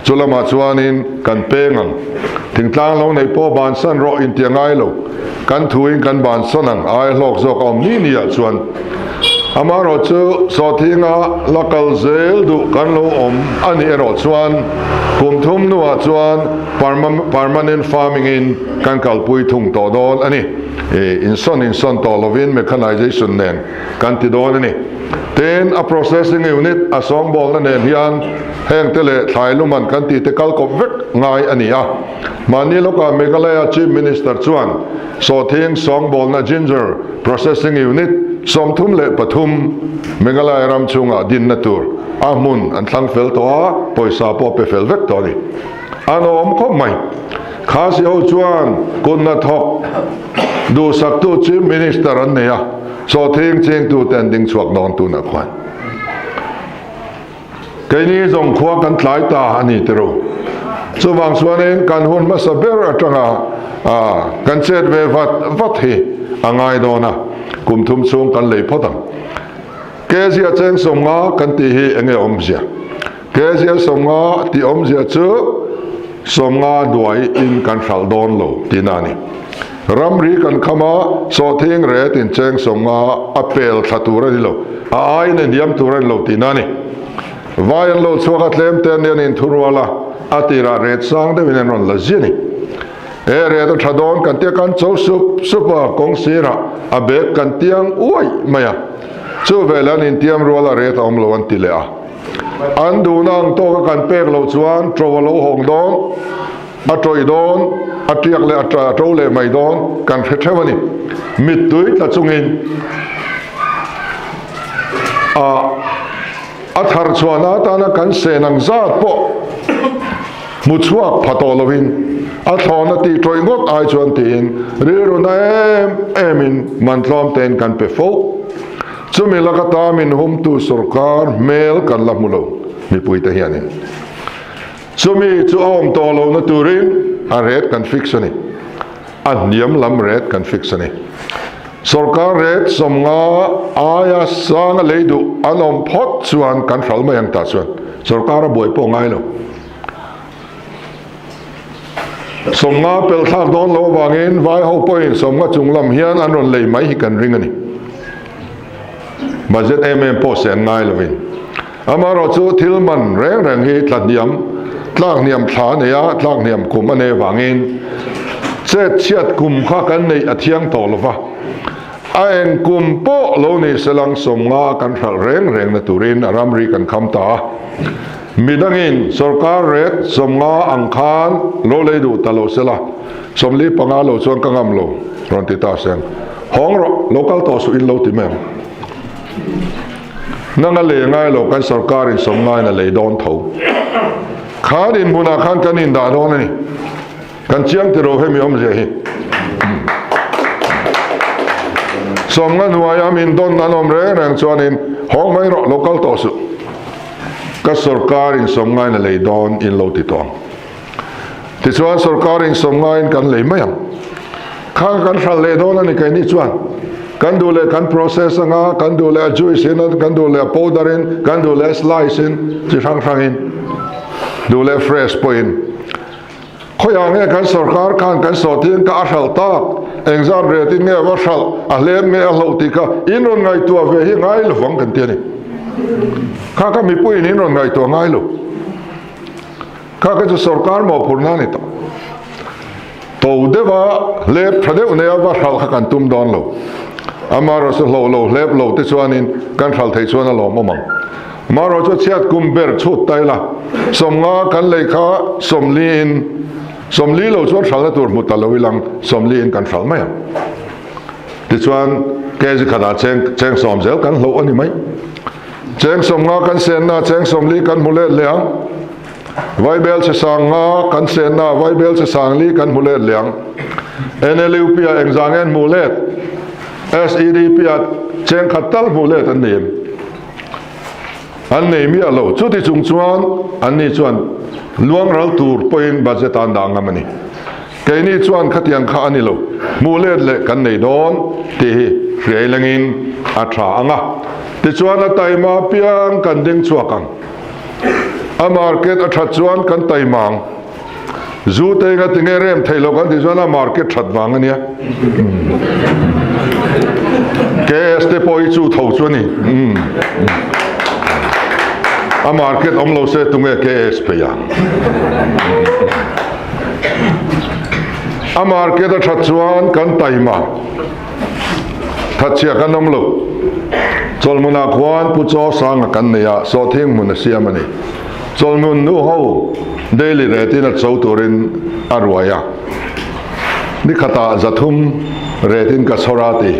Chu lamah chuanin kan peng ang. Thingtlang lo neih pawh bansan rawh inti a ngai lo. Kan thuin kan bansan ang ai hlawk zawk a awm ni ni ah chuan. Amaherawh chu sawthinga la kal zel duh kan lo awm a nih erawh chuan kum thum hnuah chuan permanent farming in kan kalpui thung tawh dawn a ni. Insawn insawn tawh lovin mechanization nen kan ti dawn a ni. Tin, a processing unit a sawngbawlna nen hian Heng te leh thlai luman kan tih te kal kawp vek ngai a ni a. Mahni lawkah Meghalaya Chief Minister chuan sawhthing sawngbawlna Ginger Processing Unit 33 Meghalaya ram chhungah dinna tur a hmun an thlang fel tawh a, pawisa pawh pe fel vek tawh a ni. An awm khawp mai. Khasi ho chuan kut hnathawk duhsaktu Chief Minister an nei a, sawhthing chingtute an ding chhuak dawn tunah khuan. Keini zawng khua kan tlai ta a ni tiro. Chuvang chuanin kan hun hmasa ber atanga kan chet ve vat vat hi a ngai dawn a, kum thum chhung kan lei phawt ang. Kezia cheng 50 kan tih hi enge awmzia? Kezia 50 tih awmzia chu 50 duai in kan hralh dawn lo tihna a ni. Ramri kan kham a, sawhthing ret in cheng 50 a pel thla tur a ni lo, a aiin a hniam tur a ni lo tihna a ni. Vai an lo chhuak a, tlem te an nia nin thurual a, a tirah ret sang deuhin an rawn la zia a ni. He ret a tha dawn kan tia kan cho sup sup a, kawng sirah a bag kan tiang uaih mai a, chu veleh an intiam rual a ret a awm lo an ti leh a. An duhna ang tawka kan pek loh chuan ṭo a lo hawng dawn. A tawih dawn, a tiak leh a to leh mai dawn kan hre theuh a ni. Mittui tla chungin a a thar chhuahna atana kan sen ang zat pawh hmu chhuak pha tawh lovin a thlawhna tih tawih ngawt ai chuan tiin rilru na em emin man tlawm tein kan pe fo. Chumi laka ta min humtu sorkar hmel kan la hmu lo mipuite hianin. Chumi chu a awm tawh lohna turin a rate kan fix a ni. A hniam lam rate kan fix a ni. Sorkar rate 50 aia sang a lei duh an awm phawt chuan kan hral mai ang tah chuan sorkar a buai pawh ngai lo. 50 pel thlak dawn loh avangin vai ho pawhin 50 chung lam hian an rawn lei mai hi kan ring a ni. Budget em em pawh se an ngai lovin. Amaherawh chu thil man reng reng hi tla hniam, tlak hniam thla a nei a, tlak hniam kum a nei avangin chet chhiat kum kha kan neih a thiang tawh lo va. A eng kum pawh lo ni selang 50 kan hralh reng reng na turin a ramri kan kham ta a. Midangin sorkar ret 50 ang khan lo lei duh ta lo sela, 45 lo chuan ka ngam lo rawn ti ta seng. Hawng rawh, lo kal tawh suh in lo ti mai ang. Nang a lei ngai lo kan sorkar in 50 in a lei dawn tho. Khan in hmunah khan kan in dah dawn a ni. Kan chiang tiro hemi awmzia hi. 50 hnuaia min dawn an awm reng reng chuanin hawng mai rawh lo kal tawh suh. Ka sorkar in 50 in a lei dawn in lo ti tawh ang. Tichuan sorkar in 50 in kan lei mai ang. Khang kan hralh leh dawn a ni keini chuan. Kan duh leh kan process anga, kan duh leh a juice in, kan duh leh a powder in, kan duh leh a slice in, chi hrang hrang in, duh leh fresh pawh in. Khawiah nge kan sorkar khan kan sawhtin ka a hralh tak, engzat ret in nge va hralh, a hlem nge a hloh tih kha in rawn ngaihtuah ve hi ngai lovang kan ti a ni. Kha kha mipuiin in rawn ngaihtuah ngai lo. Kha kha chu sorkar mawhphurhna a ni tawh. To deuha hlep tha deuh neia va hralh kha kan tum dawn lo. Amaherawhchu hlauh lo hlep lo te chuanin kan hralh theih chuan a lawmawm ang. Amaherawhchu chhiat kum ber chhut ta ila, 50 kan lei kha 40 in, 40 lo chuan hralhna tur hmu ta lo ilang, 40 in kan hralh mai ang. Tichuan kg khatah cheng cheng sawm zel kan hloh a ni mai. Cheng 50 kan senna cheng 40 kan hmu let leh ang. Vaibelchhe sang nga kan chenna ah vaibelchhe sang li kan hmu let leh ang. NLUP ah engzah nge an hmuh let? SEDP ah cheng khat tal hmuh let an nei em? An nei miah lo. Chuti chung chuan anni chuan luangral tur pawhin budget ah an dah ngam a ni. Keini chuan khatiang kha a ni lo, hmuh let leh kan nei dawn tih hi hriai lengin a tha ang a. Tichuan a taima piang kan ding chhuak ang. A market a that chuan kan taima ang. Zu te enga tinge rem theih loh kan tih chuan a market that vang a nia. KS te pawh hi chu tho chu a ni. A market awm lo se tunge KS phei ang. A market a that chuan kan taima thatchhia kan awm lo. Chawlhmunah khuan Pu Chaw Sanga kan nei a, sawhthing hmun a siam a ni. Chawlhmun nu ho daily rate in a cho turin a ruai a, ni khatah 300 rate in ka chhawr a ti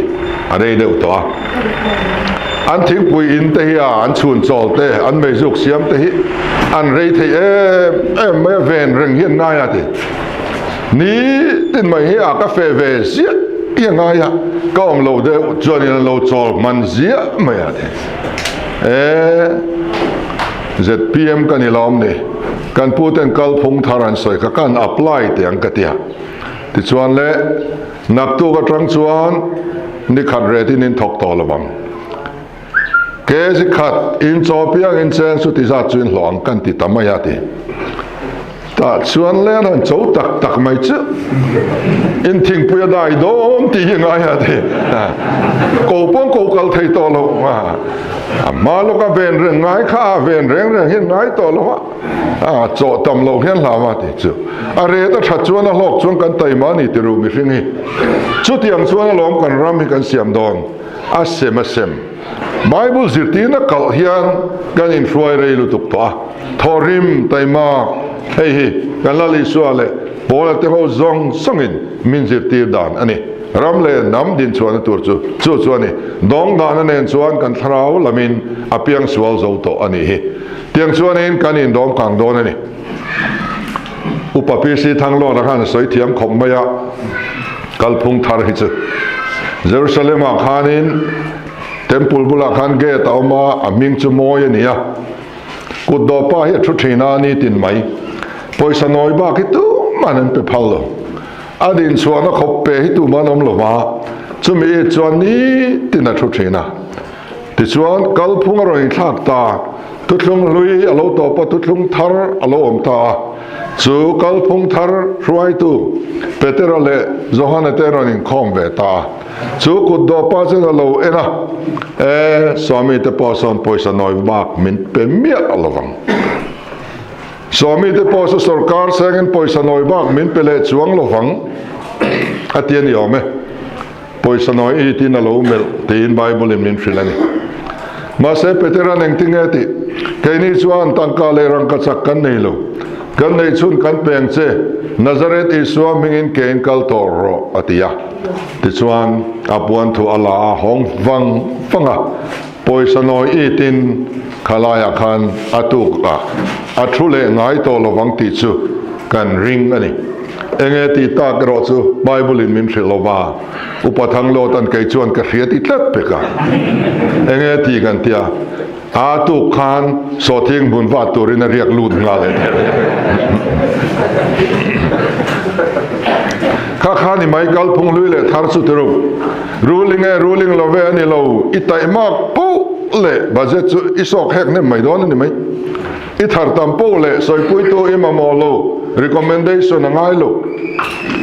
a rei deuh tawh a. An thingpui in te hi a an chhun chawl te, an meizuk siam te hi an rei thei em em mai a, ven reng hi an ngai a ti. Ni tin mai hi a ka feh ve ziah i a ngai a, ka awm lo deuh chuanin an lo chawl hman ziah mai a ti. E, ZPM ka ni lawm ni, kan pu ten kalphung thar an sawi kha kan apply teh ang ka ti a. Tichuan le, naktuk atang chuan ni khat retin in thawk tawh lo ang. Kg khat in chaw piang in cheng chu ti zat chu in hlawh ang kan ti ta mai a ti. Tah chuan le an han cho tak tak mai chu in thingpui a dai dawn tih hi ngai a ti. Ko pawn ko kal thei tawh lo a, a hma lawka ven reng ngai kha a ven reng reng hian ngai tawh lo a, a chawh tam loh hian hlau a ti chu. A ret a that chuan a hlawk chuan kan taima a ni ti ru mihring hi. Chutiang chuan alawm kan ram hi kan siam dawn. A sem a sem. Bible zirtirna kalh hian kan inhruai rei lutuk tawh a. Thawhrim, taimak, hei hi kan Lal Isua leh Paula te ho zawng zawngin min zirtir dan a ni. Ram leh hnam dinchhuahna tur chu chu chu a ni. Dawngdahna nen chuan kan thlarau lamin a piangsual zo tawh a nih hi. Tiang chuanin kan indawm kang dawn a ni. Upa PC Thanglawna khan a sawi thiam khawp mai a, kalphung thar hi chu Jerusalem ah khanin temple bulah khan gate a awm a, a hming chu mawi a ni a, kut dawpa hi a thu thin a ni tin mai. Pawisa nawi bak hi tuman an pe phal lo. A dinchhuahna khawp pe hi tuman awm lo va, chumi it chuan nitin a thu thin a. Tichuan, kalphung a rawn inthlak ta, thuthlung hlui a lo tawp a, thuthlung thar a lo awm ta a. Chu kalphung thar hruaitu Petera leh Johana te rawn inkhawm ve ta a. Chu kut dawpa chuan a lo en a, E, Swami te pawh sawn pawisa nawi bak min pe miah lo vang. Swami te pawh chu sorkar sengin pawisa nawi bak min pe leh chuang lo vang, a ti a ni awm e. Pawisa nawi i tiin a lo melh tiin Bible in min hrilh a ni. Mahse Petera'n engtinge tih? Keini chuan tangka leh rangkachak kan nei lo. Kan neih chhun kan peng che, Nazareth Isua hmingin kein kal tawh rawh a ti a. Tichuan a puan thu a la a hawng vang vang a, pawisa nawi i tin khalaiah khan a tuk a, a thu leh ngai tawh lovang tih chu kan ring a ni. Enge tih tak erawh chu Bible in min hrilh lova, Upa Thanglawta'n kei chuan ka hria ti tlat pek a. Enge tih kan tia, a tuk khan sawhthing hmun vat turin a riak lut nghal e. Kha kha ni mai kalphung hlui leh thar chu ti rup. Ruling e ruling lo ve a ni lo, i taihmak poh leh budget chu i sawk hek hnem mai dawn a ni mai. I thar tam poh leh sawipuitu i mamawh lo, recommendation a ngai lo,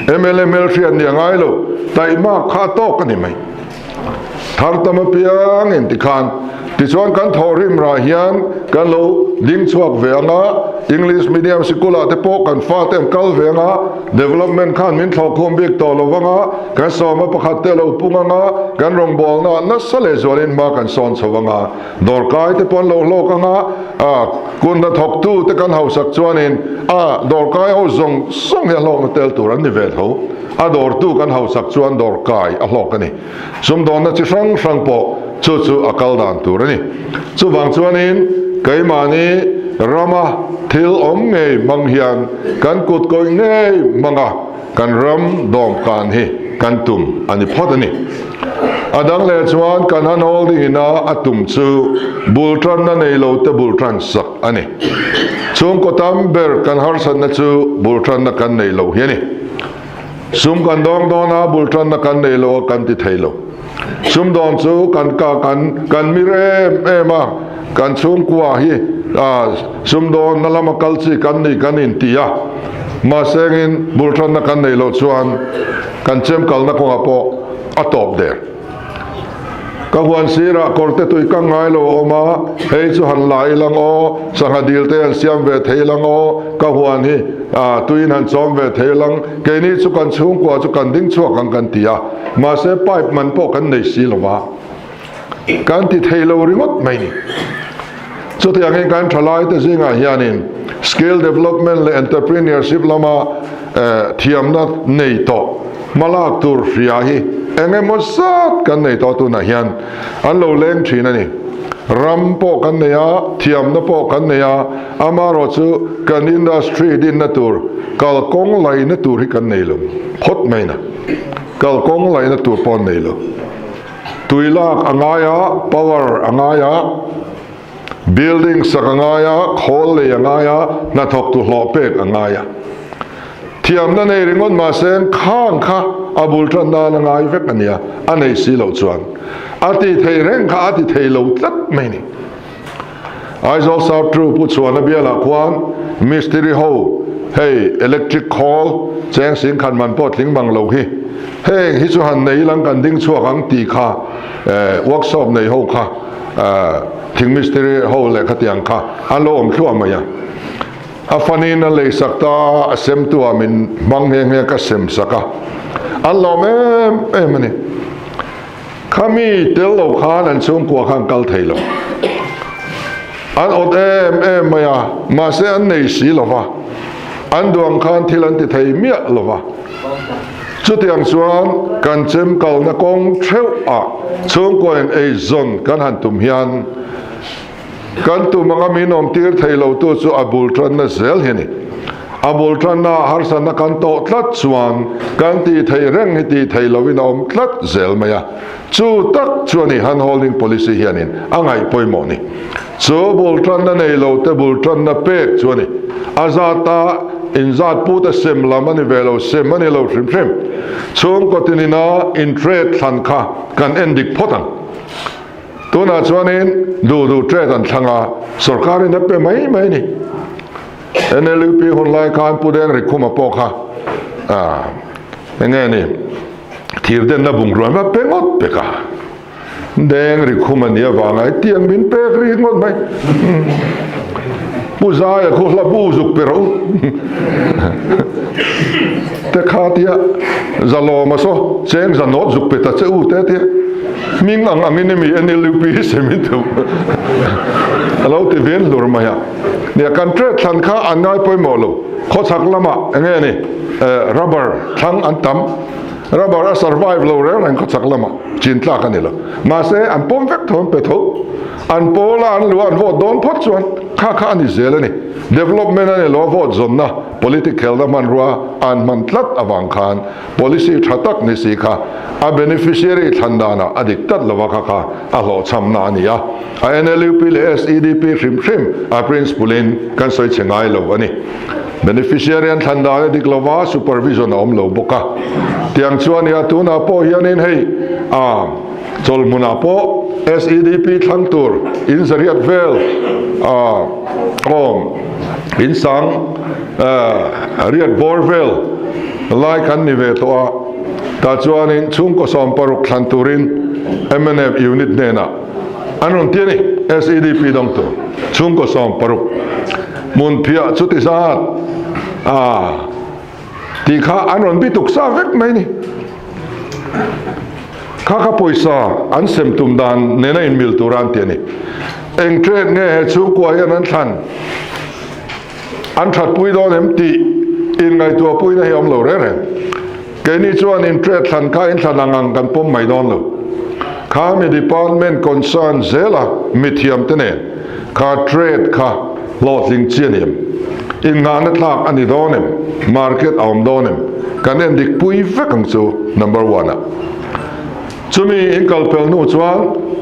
mla hmelhriat nih a ngai lo, taihmak kha a tawk a ni mai. Thar tam apiang in tikhan tichuan kan thawhrim rah hian kan lo ding chhuak ve ang a, English medium sikulah te pawh kan fate an kal ve ang a, development khan min thlawhkhum bik tawh lo vang a, kan sawma pakhat te a lo pung ang a, kan rawngbawlna ah nasa lehzualin hma kan sawn chho vang a. Dawrkai te pawh an lo hlawk ang a, a kut hnathawktu te kan hausak chuanin a dawrkai ho zawng zawng hi a hlawkna tel tur an ni ve tho. A dawrtu kan hausak chuan dawrkai a hlawk a ni. Sumdawnna chi hrang hrang pawh chu chu a kal dan tur a ni. Chuvang chuanin keimahni. rama thil awm ngei hmang hian kan kut kawih ngei hmanga kan ram dawmkan hi kan tum a ni phawt a ni. A dang leh chuan kan han holding ina a tum chu bul tanna nei lo te bul tan sak a ni. Chhungkaw tam ber kan harsatna chu bul tanna kan nei lo hi a ni. Sum kan dawng dawn a, bul tanna kan nei lo a kan ti thei lo. Sum dawn chu kan ka kan kan mir em em a, kan chhungkua hi sum dawn na lama kal chi kan ni kan inti a, mahse engin bul tanna kan nei loh chuan kan chem kalna kawngah pawh a tawp der. Ka huan sirah kawrte tui kang ngai lo a awm a, hei chu han la ilang aw, sangha dil te han siam ve thei ilang aw, ka huan hi tuiin han chawm ve thei ilang, keini chu kan chhungkua chu kan ding chhuak ang kan ti a, mahse pipe man pawh kan nei si lo va, kan ti thei lo ringawt mai ni. Chutiangin kan thalaite zingah hianin skill development leh entrepreneurship lama thiamna nei tawh hmalak tur hria hi eng emaw zat kan nei tawh tunah hian an lo leng thin a ni. Ram pawh kan nei a, thiamna pawh kan nei a, amaherawh chu kan industry dinna tur kalkawng laihna tur hi kan nei lo phawt mai na. Kalkawng laihna tur pawh an nei lo. Tui lak a ngai a, power a ngai a, building sak a ngai a, khawl lei a ngai a, hnathawktu hlawh pek a ngai a. Thiamna nei ringawt mahse khang kha a bul tan nan a ngai vek a nia, a nei si loh chuan a ti thei reng kha a ti thei lo tlat mai ni. Aizawl South True Pu Chhuana bialah khuan mistiri ho hei electric khawl cheng sing khan man pawh tling mang lo hi heng hi chu han nei ilang kan ding chhuak ang tih kha workshop nei ho kha thing mistiri ho leh khatiang kha an lo awm thluah mai a. A fanin a leisak ta a, a semtu ah min hmang nghe nghe ka semsak a, an lawm em em a ni. Khami tel lo khan an chhungkua khan kal thei lo. An awt em em mai a, mahse an nei si lo va, an duang khan thil an ti thei miah lo va. Chutiang chuan kan chem kalna kawng theuh ah chhungkua in eizawn kan han tum hian Kan tum anga min awm tir thei lo tu chu a bul tanna zel hi a ni. A bul tanna ah harsatna kan tawh tlat chuan kan tih theih reng hi tih theih loin a awm tlat zel mai a. Chu tak chu a ni hand holding policy hianin a ngaih pawimawh ni. Chu bul tanna nei lo te bul tanna pek chu a ni. A zata inzat put a sem lam a ni ve lo, sem a ni lo hrim hrim. Chhungkaw tinina in trade thlan kha kan en dik phawt ang. Tunah chuanin duh duh trade an thlang a, sorkarin a pe mai mai a ni. NLUP hun lai khan Pu Deng Rikhuma pawh kha eng nge ni thirdenna bungrua a pe ngawt pek a. Deng Rikhuma nih avanga hetiang min pek ri ngawt mai. Pu Zaia khu hla bu zuk pe rawh u. Te kha tia zalawma saw cheng zanawt zuk pe ta che u te tia hming ang angin emi NLUP hi sem in theuh a lo ti ven hlur mai a. Nia kan trade thlan kha an ngai pawimawh lo khawchhak lamah enge ni rubber thlang an tam rubber a survive lo reng reng khawchhak lamah chin tlak a ni lo mahse an pawm vek tho an pe tho an pawla an luah an vote dawn phawt chuan kha kha a ni zel a ni development a ni lo a vote zawnna Politic khelna hmanrua an hman tlat avang khan policy tha tak ni si kha a beneficiary thlan danah a dik tlat lova kha kha a hlawhchhamna a ni a. A NLUP leh SEDP hrim hrim a principle in kan sawi chhe ngai lo a ni. Beneficiary an thlan dan a dik lova supervision a awm lo bawk a. Tiang chuan nia tunah pawh hianin hei a chawlhmunah pawh SEDP thlang tur in zariat vel a awm. Insang riat bawr vel lai kan ni ve tawh a, tah chuanin chhungkaw 60 thlan turin mnf unit hnenah an rawn ti a ni. SEDP dawngtu chhungkaw 60 hmun phiah chuti zat a tih kha an rawn bituk sa vek mai ni. Kha kha pawisa an sem tum dan nena inmil tur a an ti a ni. Eng trade nge he chhungkua hian an thlan an thatpui dawn em tih inngaihtuahpuina hi a awm lo reng reng. Keini chuan in trade thlan kha in thlan ang ang kan pawm mai dawn lo. Kha mi department concern zela mithiamte nen kha trade kha. Hlawhtling chi a ni em? Innghahna tlak a ni dawn em? Market a awm dawn em? Kan en dik pui vek ang chu number one ah. Chumi in kal pel hnu chuan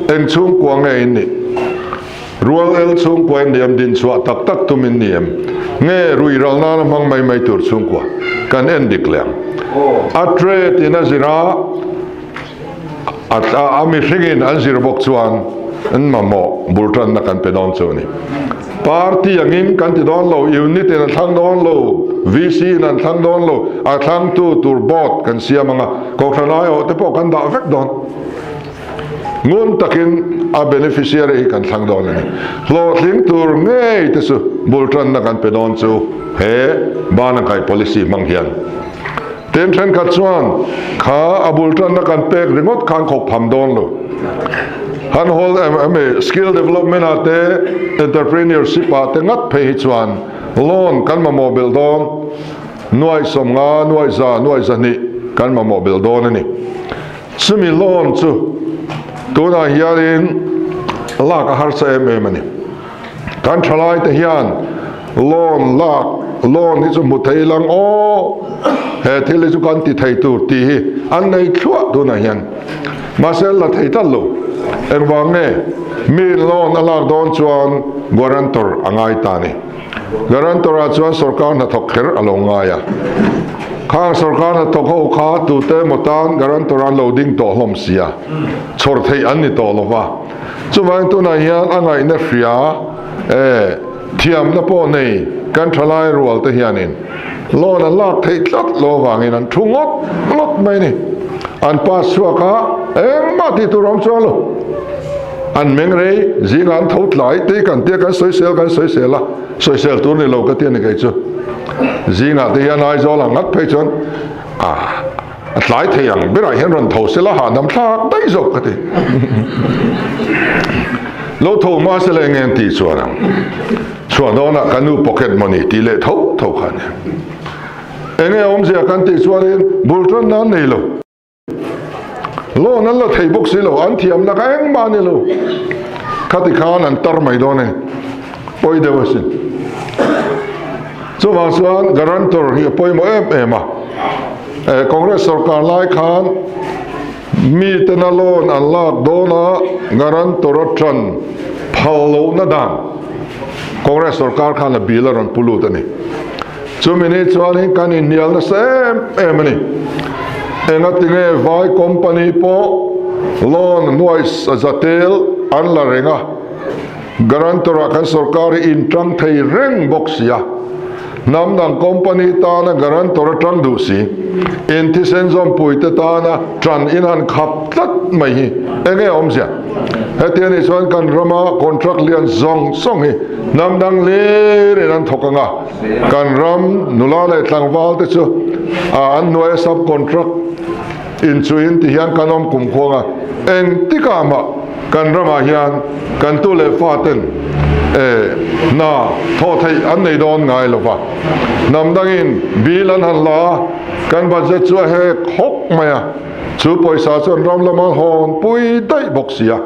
eng chhungkua nge in nih? Rual el chhungkua in ni em? Dinchhuah tak tak tum in ni em? Nge rui ral nana hmang mai mai tur chhungkua? Kan en dik leh ang. A trade in a zir a, a mihringin an zir bawk chuan an mamawh bul tanna kan pe dawn chu a ni. Party angin kan ti dawn lo, unit in an thlang dawn lo, VC in an thlang dawn lo, a thlangtu tur board kan siam ang a, Kohhran aiawh te pawh kan dah vek dawn. Ngun takin a beneficiary hi kan thlang dawn a ni. Hlawhtling tur ngei te chu bul tanna kan pe dawn chu he Banankai policy hmang hian. Tin thenkhat chuan kha a bul tanna kan pek ringawt khan khawp pham dawn lo. Han hawl em em e, skill development ah te, entrepreneurship ah te ngat phei hi chuan loan kan mamawh belh dawn, nuaih 50, nuaih 100, nuaih 200 kan mamawh belh dawn a ni. Chumi loan chu tunah hianin lak a harsa em em a ni. Kan thalai te hian loan lak, loan hi chu hmu thei lang aw, he thil hi chu kan ti thei tur tih hi an nei thluah tunah hian. Mahse an la thei tlat lo. Engvang nge? Mi loan a lak dawn chuan guarantor a ngai ta a ni. Guarantor ah chuan sorkar hnathawk kher a lo ngai a. Khang sorkar hnathawk ho kha tute emaw tan guarantor an lo ding tawh hlawm sia, chhawr theih an ni tawh lo va. Chuvangin tunah hian a ngaihna hria e, thiamna pawh nei kan thalai rual te hianin loan an lak theih tlat lo avangin an thu ngawt ngawt mai a ni. An pass chhuak a, engmah tih tur a awm chuang lo. An meng rei, zingah an tho tlai tei kan tia kan sawisel kan sawisel a, sawisel tur ni lo ka ti a ni kei chu. Zingah te hian Aizawl ang ngat phei chuan a. A tlai thei ang berah hian rawn tho sela hahdam thlak daih zawk ka ti. Lo tho hma sela eng nge an tih chuan ang? Chhuah dawnah ka nu pocket money tih leh tho tho kha a ni. Eng nge awmzia kan tih chuanin bul tan nan nei lo. Loan an la thei bawk si lo, an thiamna kha engmah a ni lo. Khati khan an tar mai dawn a ni. Pawi deuh asin. Chuvang chuan guarantor hi a pawimawh em em a. Congress sorkar lai khan mi tena loan an lak dawn a guarantor a tan phal lohna dan Congress sorkar khan a bill a rawn pu lut a ni. Chumi ni chuanin kan inhnial nasa em em a ni. Engatinge vai company pawh loan nuaih zatel an la reng a. Guarantor ah kan sorkar hi in tang thei reng bawk si a, hnam dang company tana guarantor a tang duh si, in thisen zawmpui te tana tan in han khap tlat mai hi eng nge awmzia? Heti anih chuan kan rama contract lian zawng zawng hi hnam dang hlir in an thawk ang a, kan ram nula leh tlangval te chu an hnuaia sub contract Inchuiin ti hian kan awm kum khuang a, engtikah mah kan ramah hian kan tu leh faten hna thawh theih an nei dawn ngai lo va. Hnam dangin bill an han la a, kan budget chu a hek hawk mai a, chu pawisa chuan ram lama hawn pui daih bawk si a.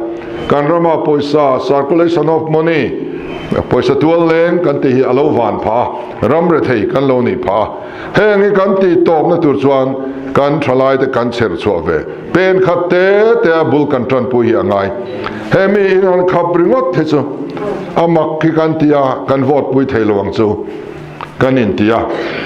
Kan rama pawisa, circulation of money, pawisa tual leng kan tih hi a lo van phah a, ram rethei kan lo nih phah a. Heng hi kan tih tawpna tur chuan kan thalaite kan chher chhuah ve. Pen khat te te a bul kan tanpui hi a ngai. He mi in han khap ringawt hi chu a mak hi kan ti a, kan vote pui thei lo ang chu kan in ti a.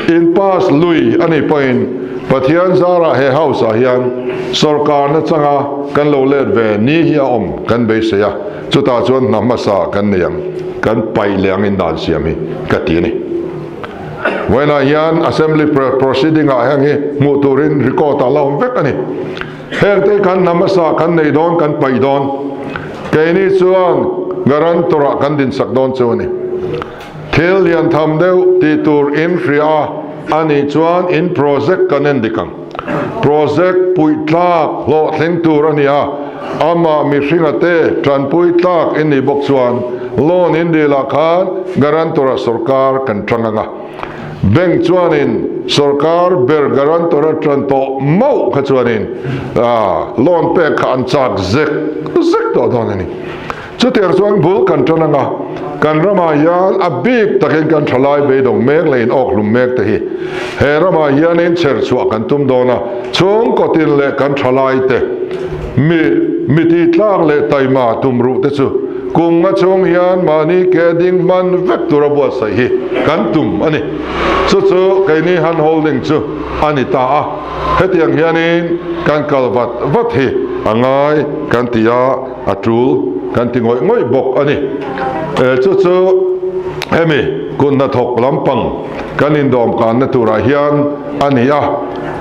In pass lui a nih pawhin Pathian zarah he house ah hian sorkarna changa kan lo let ve ni hi a awm kan beisei a, chutah chuan hna hmasa kan nei ang, kan paih leh ang in dan siam hi ka ti a ni. Vawiinah hian Assembly proceeding ah heng hi hmuh turin record ah la awm vek a ni. Hengte kan hna hmasa kan nei dawn kan paih dawn. Keini chuan guarantor ah kan dinsak dawn chu a ni. Thil lian tham deuh tih tur in hria a a nih chuan in project kan en dik ang. Project puih tlak hlawhtling tur a ni a, amah mihringa te tanpui tlak in nih bawk chuan loan in dil ah khan guarantor ah sorkar kan tang ang a. Bank chuanin sorkar ber guarantor a tan tawh mauh kha chuanin loan pek kha an chak zek zek tawh dawn a ni. Chutiang chuan bul kan tan ang a. Kan ramah hian a bik takin kan thalai beidawng mek leh in awk hlum mek te hi he ramah hianin chher chhuah kan tum dawn a, chhungkaw tin leh kan thalai te mi mi tih tlak leh taima tum ruh te chu kum nga chhung hian mahni ke ding hman vek tura buatsaih hi kan tum a ni. Chu chu keini hand holding chu a ni ta a, hetiang hianin kan kal vat vat hi a ngai kan ti a. A tul kan ti ngawih ngawih bawk a ni. Chu chu hemi kut hnathawk lampang kan indawmkanna turah hian a ni a.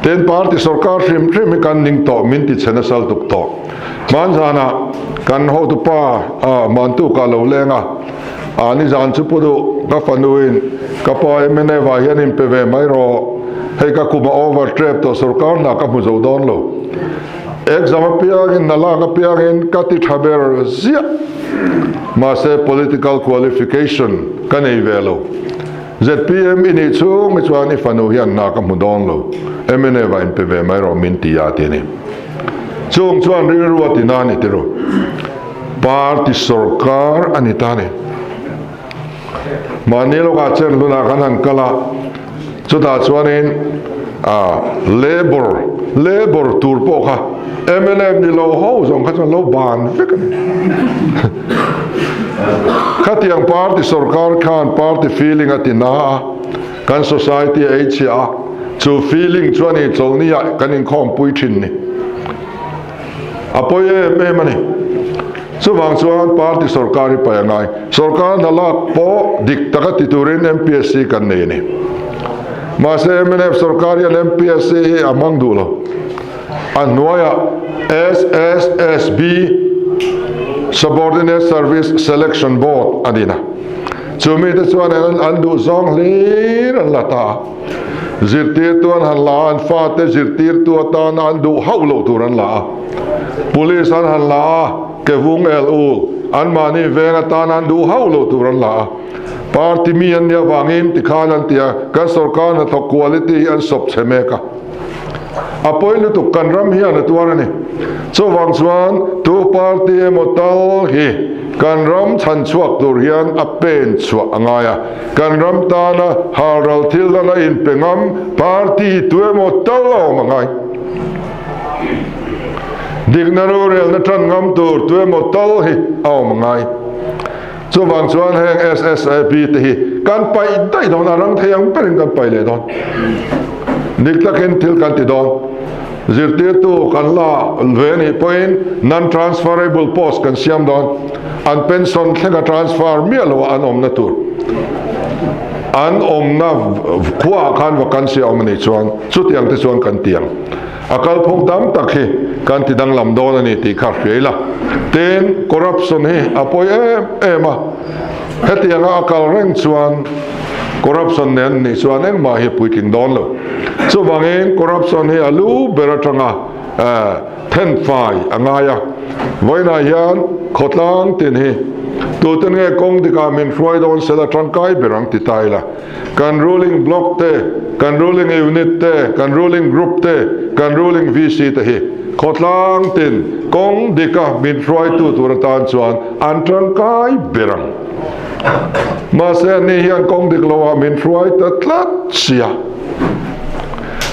Tin, party sorkar hrim hrim hi kan ning tawh, min ti chhe nasal tuk tawh. Hmanzanah kan hotupa Mantuka lo leng a, a nizan chu pu duh ka fanuin ka pa mnf ah hian inpe ve mai rawh, hei ka kum a over trep tawh sorkar hna ka hmu zo dawn lo. Exam apiangin hna lak apiangin ka ti tha ber ziah. Mahse political qualification ka nei ve lo. Zpm i nih chhung hi chuan i fanu hian hna ka hmu dawn lo. Mnf ah inpe ve mai rawh min ti a ti a ni. Chung chuan rilru a ti na a ni ti ru. Party sorkar a ni ta a ni. Mahni lawkah chen hlunah kan han kal a, chutah chuanin labour, labour tur pawh kha mnf ni lo ho zawng kha chuan lo ban vek a ni. Khatiang party sorkar khan party feeling a ti na a, kan society a ei chhia a, chu feeling chuan i chawlhni-ah kan inkhawmpui thin ni. A pawi em em a ni. Chuvang chuan party sorkar hi paih a ngai. Sorkar hna lak pawh dik taka ti turin MPSC kan nei a ni. Mahse mnf sorkar hian MPSC hi a hmang duh lo. A hnuaiah SSSB, Subordinate Service Selection Board, a din a. Chu mite chuan an duh zawng hlir an la ta a. Zirtirtu an han la a, an fate zirtirtu atana an duh hauh loh tur an la a. Police an han la a, ke vung el ul, anmahni veng atana an duh hauh loh tur an la a. Party mi an nih avangin tikhan an ti a, kan sorkar hnathawk quality hi an sawp chhe mek a. A pawi lutuk kan ram hian a tuar a ni. Chuvang chuan tu party emaw tal hi kan ram chhan chhuak tur hian a pen chhuah a ngai a. Kan ram tana halral thil lana inpe ngam party tu emaw tal a awm a ngai. Dikna rorelna tan ngam tur tu emaw tal hi a awm a ngai. Chuvang chuan heng SSAP te hi kan paih daih dawn, a rang thei ang berin kan paih leh dawn. Dik takin thil kan ti dawn. Zirtirtu kan la ve nih pawhin non-transferable post kan siam dawn. An pension thlenga transfer miah loah an awmna tur. An awmna khuaah khan vacancy a awm a nih chuan chutiang te chuan kan ti ang. A kalphung tam tak hi kan ti danglam dawn a ni tih kha hria ila. Tin, corruption hi a pawi em em a, hetianga a kal reng chuan corruption nen nih chuan engmah hi a puitling dawn lo. Chuvangin corruption hi a lu ber atanga thenfai a ngai a. Vawiinah hian khawtlang tin hi tute nge kawng dikah min hruai dawn sela tangkai ber ang ti ta ila. Kan ruling block te, kan ruling unit te, kan ruling group te, kan ruling VC te hi khawtlang tin kawng dika min hruaitu tur atan chuan an tangkai ber ang. Mahse anni hian kawng dik loah min hruai ta tlat sia.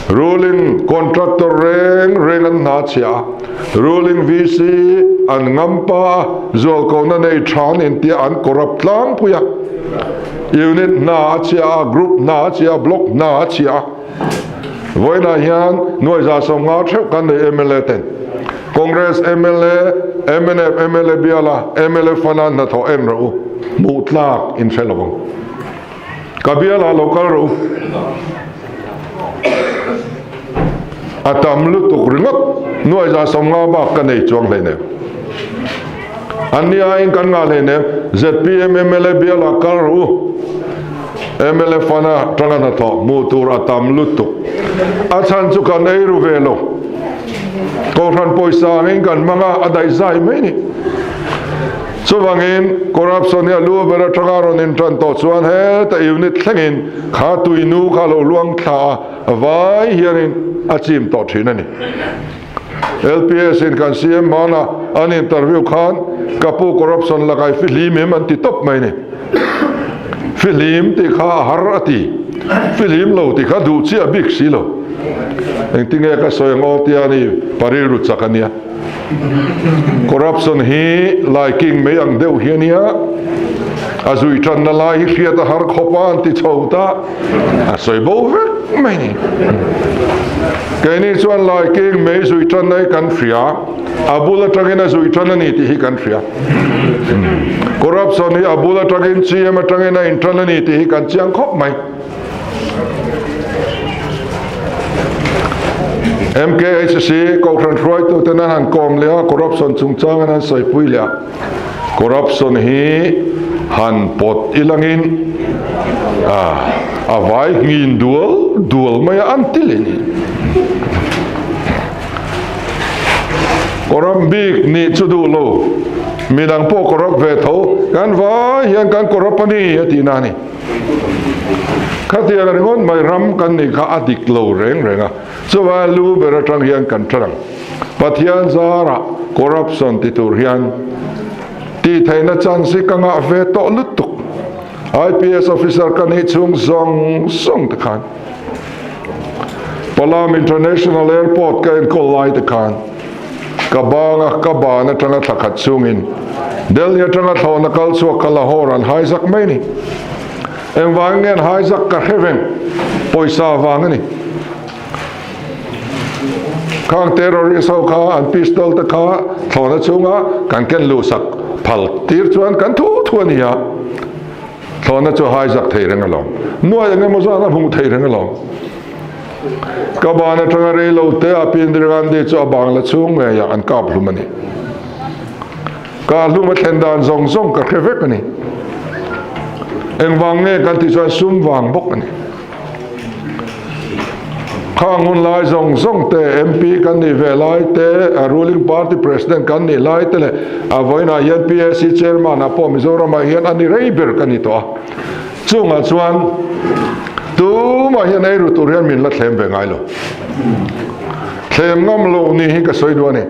Ruling contractor reng reng an hna chhia a, ruling VC an ngampa a, zualkona nei tha an intia an corrupt tlangpui a. Unit hna a chhia a, group hna a chhia a, block hna a chhia a. Vawiinah hian nuaihza 50 theuh kan nei mla ten. Congress mla, mnf mla biala mla fana hnathawh en rawh u, hmuh tlak in hre lo ang. Ka bialah lo kal rawh u. A tam lutuk ringawt nuaihza 50 bak ka nei chuang hleinem. An ni aiin kan ngah hleinem. Zpm mla bialah kal rawh u. Mla fana tanga hnathawh hmuh tur a tam lutuk. A chhan chu kan ei ru ve lo. Kohhran pawisa angin kan hmang a, a daih zai mai ni. Chuvangin corruption hi a lu ber atanga rawn intan tawh chuan heta unit thlengin kha tuinu kha a lo luang thla a, vai hianin a chim tawh thin a ni. LPS in kan CM hmana an interview khan ka pu corruption lakai fihlim em an ti tawp mai ni. Fihlim tih kha a har a ti. Fihlim lo tih kha duh chiah bik si lo. Engtinge ka sawi ang aw tia ni pa rilru chak a nia. Corruption hi laiking mai ang deuh hi a nia. A zui tanna lai hi hriat a har khawp a an ti chho ta. A sawi bo vek mai ni. Keini chuan laiking mei zui tanna hi kan hria. A bul atangin a zui tan a ni tih hi kan hria. Corruption hi a bul atangin CM atangin a intan a ni tih hi kan chiang khawp mai. MKHC Kohhran hruaituten an han kawm leh a, corruption chungchang an han sawipui leh a. Corruption hi han pawt ilangin a vai nghin dual dual mai a, an ti leh ni. Corrupt bik nih chu duh lo, midang pawh corrupt ve tho, kan vai hian kan corrupt a ni a tihna a ni. Khatiang ringawt mai ram kan nih kha a dik lo reng reng a, chuvang lu ber atang hian kan tha rang. Pathian zarah corruption ti tur hian tih theihna chance hi ka ngah ve tawh lutuk. IPS officer ka nih chhung zawng zawng te khan Palam International Airport ka enkawl lai te khan ka banga ka ban atanga thla khat chungin Delhi atanga thlawhna kal chhuak kha Lahore an haizak mai ni. Engvangin nge an haizak ka hre veng pawisa vang a ni. Khang terrorist ho kha an pistol te kha thlawhna chhunga kan ken luhsak phal tir chuan kan thu thu a ni a, thlawhna chu haizak thei reng alawm. Nuai eng emaw zan a hmuh thei reng alawm. Ka ban atanga rei lo te a Pi Indira Gandhi chu a bangla chhung ngeiah an kap hlum a ni. Ka hlum a thlen dan zawng zawng ka hre vek a ni. Engvang nge kan tih chuan sum vang bawk a ni. Khang hun lai zawng zawng te MP kan nih ve lai te, ruling party president kan nih lai te leh a vawiinah hian PAC chairman ah pawh Mizoramah hian a ni rei ber ka ni tawh a. Chungah chuan tumah hian ei ru tur hian min la thlem ve ngai lo. Thlem ngam lo ni hi ka sawi duh a ni.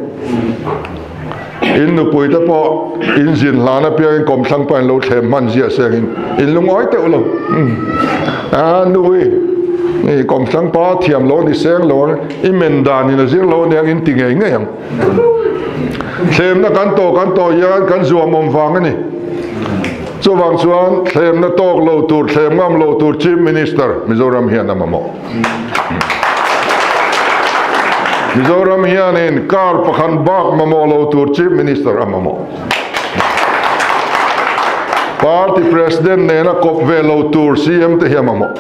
In nupui te pawh in zin hlan apiangin kawmthlang pahin lo thlem hman ziah sengin in lungawi teuh lo. A nui i kawmthlang pa thiam lo ni seng lo ang, i men dan in a zir lo aniang in ti ngei ngei ang. Thlemna kan tawh kan tawh hian kan zuam awm vang a ni. Chuvang chuan thlemna tawk lo tur, thlem ngam lo tur Chief Minister Mizoram hian a mamawh. Mizoram hianin car pakhat bak mamawh lo tur Chief Minister a mamawh. Party President nena kawp ve lo tur CM te hi a mamawh.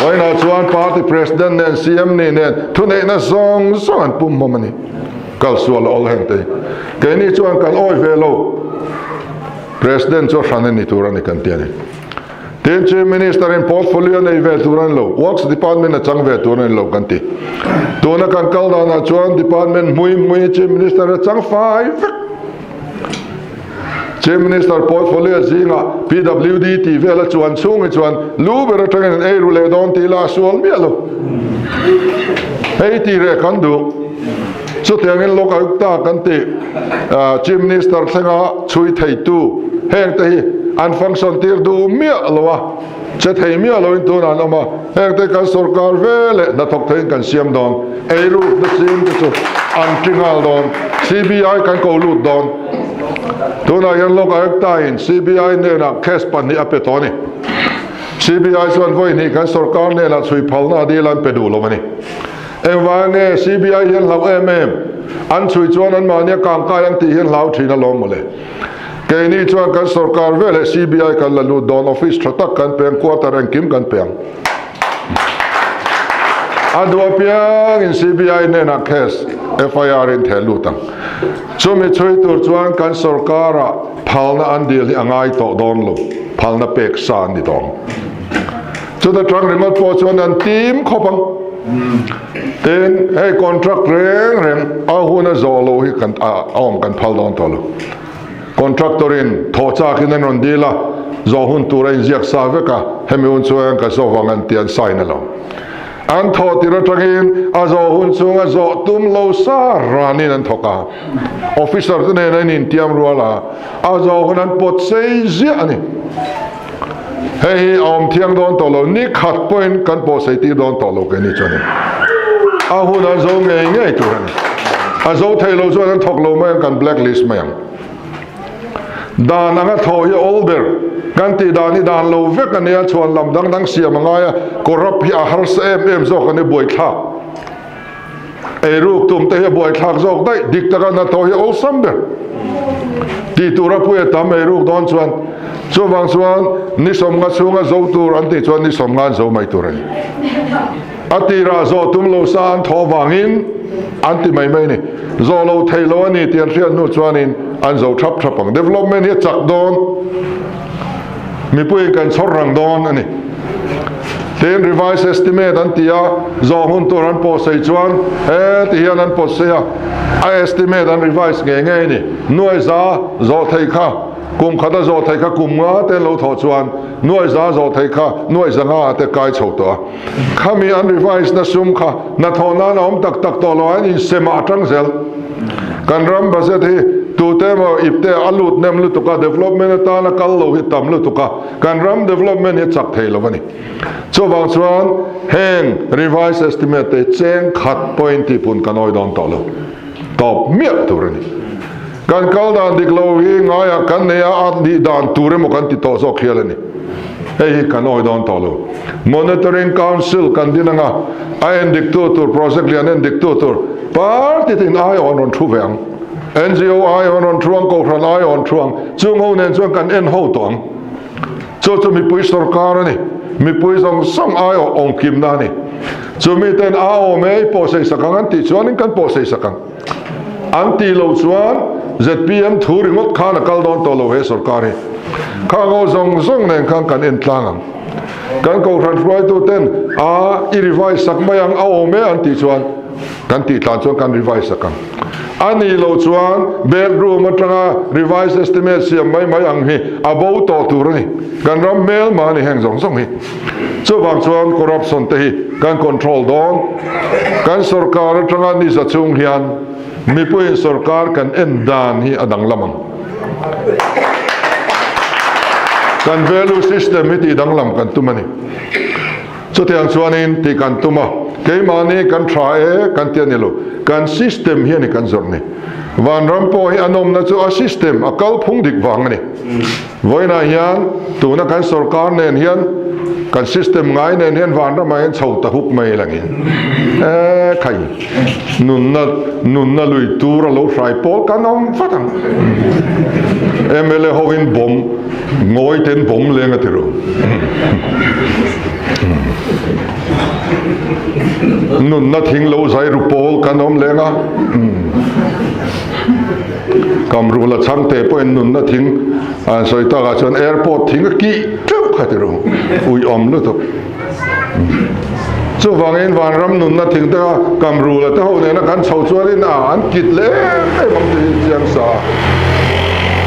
Vawiinah chuan Party President nen CM nih nen thuneihna zawng zawng an pum hmawm a ni. Kal sual a awl heng te hi. Keini chuan kan awi ve lo. President chu a hran a ni tur a ni kan ti a ni. Tin, Chief Minister in portfolio nei ve tur a ni lo, Works Department a chang ve tur a ni lo kan ti. Tuna kan kal danah chuan Department hmui hmui Chief Minister a chang fai vek. Chief Minister portfolio zingah PWD tih vel a chuan chhung hi chuan lu ber atangin an ei ru leh dawn tih lah a sual miah lo. Hei tih reh kan duh. Chutiangin Lok Ayukta kan tih Chief Minister thlenga chhui theitu heng te hi an function tir duh miah lo a, che thei miah loin tunah an awm a, heng te kan sorkar ve leh hnathawk theiin kan siam dawn, eirukna ching te chu an ti nghal dawn, CBI kan ko lut dawn. Tunah hian Lok Ayukta in CBI hnenah case pahnih a pe tawh a ni. CBI chuan vawi hnih kan sorkar hnenah chhui phalna a dil an pe duh lo a ni. Engvang nge CBI hian hlau em em? An chhui chuan anmahnia kangkai ang tih hian hlau thin alawm mawle. Keini chuan kan sorkar veleh CBI kan la lut dawn, office tha tak kan peng, quarter engkim kan pe ang. A duh apiangin CBI hnenah case FIR in theh lut ang. Chumi chhui tur chuan kan sorkarah phalna an dil hi a ngai tawh dawn lo, phalna pek sa an ni dawn. Chuta tang ringawt pawh chuan an tim khawp ang. Tin, hei contract reng reng a hun a zawh loh hi kan a awm kan phal dawn tawh lo. Contractor in thawh chak in an rawn dil a, zawh hun tur a inziak sa vek a, hemi hun chuan ka zawh vang an ti an sign a lo. An thawh tir atangin a zawh hun chhunga zawh tum lo sa ranin an thawk a. Officer te nen an intiam rual a, a zawh hun an pawt sei ziah a ni. Hei hi a awm thiang dawn tawh lo, ni khat pawhin kan pawhsei tir dawn tawh lo keini chuanin a hun an zo ngei ngei tur a ni. A zo thei lo chuan an thawk lo mai ang, kan blacklist mai ang. Dan anga thaw hi a awl ber. Kan tih dan hi dan lo vek a nia, chhuan lam dang dang siam a ngai a, corrupt hi a harsa em em zawk a ni buaithlak. Eiruk tum te hi a buaithlak zawk daih, dik taka hnathawh hi a awlsam ber. Tih tur a pui a tam eiruk dawn chuan. Chuvang chuan ni sawmnga chhunga zo tur an tih chuan ni sawmnga an zo mai tur a ni. A tirah zawh tum lo sa an thawh vangin an ti mai mai a ni. Zawh lo thei lo a ni tih an hriat hnu chuanin an zo thap thap ang. Development hi a chak dawn, mipuiin kan chhawr rang dawn a ni. Tin, revised estimate an ti a, zawh hun tur an pawh sei chuan he ti hian an pawt sei a, a estimate an revise ngei ngei a ni. Nuai za zawh theih kha, kum khata zawh theih kha kum nga te an lo thawh chuan nuai za zawh theih kha nuai za nga te kai chho tawh a. Khami an revise na sum kha hnathawh nan a awm tak tak tawh lo a, an insem ah a tang zel. Kan ram budget hi tute emaw ipte a lut nem lutuk a, development atana kal lo hi tam lutuk a, kan ram development hi a chak thei lo a ni. Chuvang chuan heng revise estimate te cheng khat pawhin tihpun kan awi dawn tawh lo. Tawp miah tur a ni. Kan kal dan dik lo hi ngaiah kan nei a, a nih dan tur emaw kan ti tawh zawk hial a ni. Hei hi kan awi dawn tawh lo. Monitoring Council kan din anga a en diktu tur, project lian en diktu tur party tin aiawh an rawn thu ve ang. NGO aiawh an rawn thu ang, Kohhran aiawh an thu ang. Chung ho nen chuan kan en ho tawh ang. Chu chu mipui sorkar a ni. Mipui zawng zawng aiawh awmkimna a ni. Chu miten a awm e, i pawhsei sak ang an tih chuanin kan pawhsei sak ang. An tih loh chuan zpm thu ringawt khan a kal dawn tawh lo he sorkar hi. Kha ngaw zawng zawng nen khan kan en tlang ang. Kan kohhran hruaitu ten a i revise sak mai ang a awm e an tih chuan kan tih tlan chuan kan revise sak ang. A nih loh chuan bedroom atanga revise estimate siam mai mai ang hi a bo tawh tur a ni. Kan ram hmelma a ni heng zawng zawng hi. Chuvang chuan corruption te hi kan control dawn. Kan sorkar atanga ni za chung hian mipuiin sorkar kan en dan hi a danglam ang. Kan value system hi tih danglam kan tum a ni. Chutiang chuanin tih kan tum a, keimahni kan tha e kan ti a ni lo, kan system hi a ni kan zawrh ni. Vanram pawh hi a nawmna chu a system a kalphung dik vang a ni. Vawiinah hian tuna kan sorkar nen hian kan system ngai nen hian vanramah hian chho ta hup mai langin e khai nunna nunna lui tur a lo hrai pawl kan awm vat ang. Mla hovin bawm ngawi ten bawm leng a ti ru. Nunna thing lo zai ru pawl kan awm leng a. Kamrula chhangte pawhin nunna thing an sawi takah chuan airport thing a kih teuh kha ti ru, uiawm lutuk. Chuvangin vanram nunna thing te kha Kamrula te ho nena kan chho chuanin a an kit leh em em ang tih hi chiang sa a.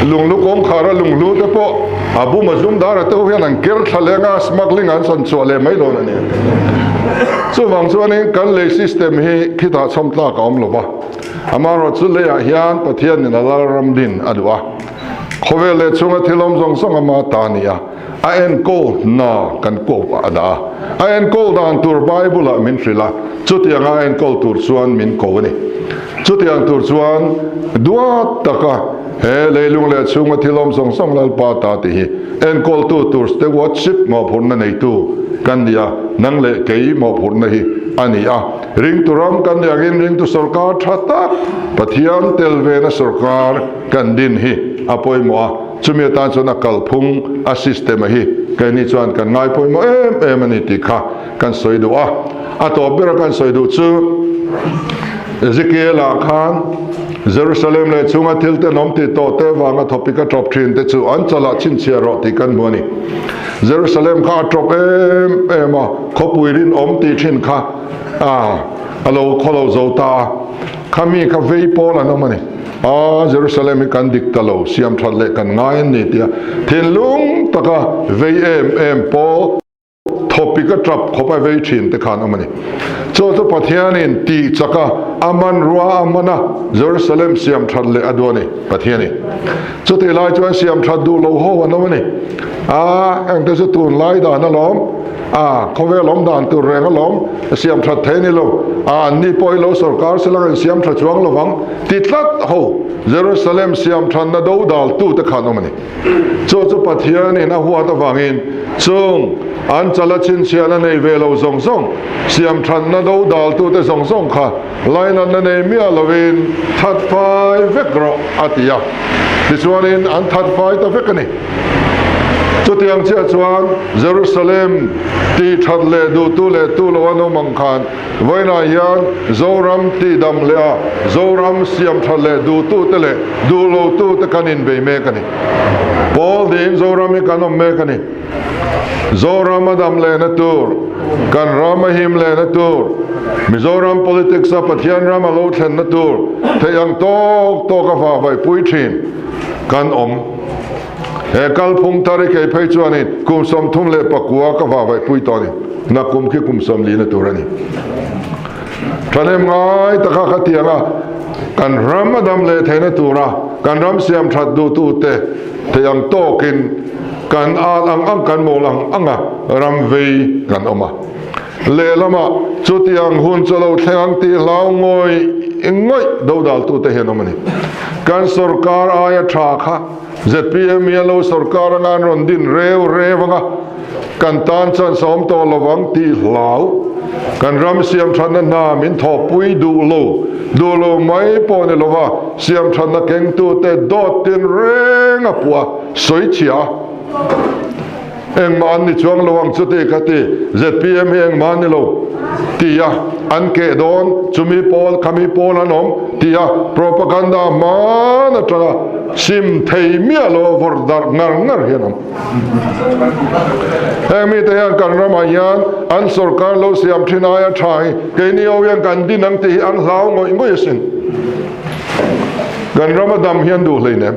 Lunglu kawngkhara lunghlu te pawh a bum a zum dara te ho hian an ker thla leng a, smuggling an sawn chhuah leh mai dawn a ni. Chuvang chuanin kan lei system hi khitah chhawm tlak a awm lo va. Amaherawh chu leiah hian Pathianin a lalram din a duh a, khawvel leh chhunga thil awm zawng zawng ama ta a ni a, a enkawl hna kan kawp a dah a, a enkawl dan tur Bible-ah min hrilh a, chutianga a enkawl tur chuan min ko a ni. Chutiang tur chuan duat taka he leilung leh chhunga thil awm zawng zawng Lalpa ta tih hi enkawltu tur stewardship mawhphurhna neitu kan ni a, nang leh kei mawhphurhna hi a ni a. Ringtu ram kan nih angin ringtu sorkar tha tak Pathian tel vena sorkar kan din hi a pawimawh a, chumi atan chuan a kalphung a system a hi keini chuan kan ngai pawimawh em em a ni tih kha kan sawi duh a. A tawp bera kan sawi duh chu Ezekiel-ah khan Jerusalem leh chhunga thil tenawm tih tawh te vanga thawpik a tawp thin te chu an chalah chhinchhiah rawh tih kan hmu a ni. Jerusalem kha a tawp em em a, khawpui rinawm tih thin kha a lo khaw lo zo ta a, kha mi kha vei pawl an awm a ni. A, Jerusalem hi kan dik ta lo, siam that leh kan ngai an ni tia thinlung taka vei em em pawl. Thawpik a tap khawp a vei thin te khan awm a ni. Chu chu Pathianin tih chak a, a hmanrua a hman a, Jerusalem siam that leh a duh a ni, Pathianin. Chutih lai chuan siam that duh lo ho an awm a ni. A, engte chu tunlai dan alawm, a, khawvel awm dan tur reng alawm, siam that thei a ni lo, a, anni pawh hi lo sorkar se lang an siam tha chuang lo vang, ti tlat ho, Jerusalem siam thatna do daltu te khan awm a ni. Chu chu Pathianin a huat avangin chung an chala chhinchhiahna nei ve lo zawng zawng, siamthanna do daltute zawng zawng kha lainatna nei miah lovin that fai vek rawh a ti a. Tichuanin an that fai ta vek a ni. Chutiang chiah chuan Jerusalem tihthat leh duhtu leh tu lo an awm ang khan Vawiinah hian Zoram tihdam leh a Zoram siamthat leh duhtute leh duhlotute kan inbei mek a ni. Pawl diin Zoram hi kan awm mek a ni. Zoram a dam lehna tur, kan ram a him lehna tur, Mizoram politics a Pathian ram a lo thlenna tur theih ang tawk tawk a vahvaihpui thin kan awm. He kalphung thar i kei phei chuanin kum 34 ka vahvaihpui tawh a ni. Na kum khi kum 40 na tur a ni. Thahnem ngai taka kha tianga kan ram a dam leh theihna tura kan ram siam that duhtute theih ang tawkin kan at ang ang kan mawl ang anga ram vei kan awm a. Lehlamah chutiang hun chu lo thleng ang tih hlau ngawih ngawih dodaltute hian awm a ni. Kan sorkar aia tha kha Zpm hi a lo sorkar anga an rawn din reu reu anga kan tan chance a awm tawh lo vang tih hlau. Kan ram siamthatna hna min thawhpui duh lo, duh lo mai pawh ni lova siamthatna kengtute dawt tin reng a puah a, sawi chhia a. Engmah an ni chuang lo ang chuti ka ti, zpm hi engmah an ni lo ti a an keh dawn, chumi pawl khami pawl an awm ti a propaganda hman atanga sim thei miah lo vawrh darh ngar ngar hian awm. Heng mite hian kan ramah hian an sorkar lo siam thin aia tha hi keini ho hian kan din ang tih hi an hlau ngawih ngawih asin. Kan rama dam hian duh hleinem.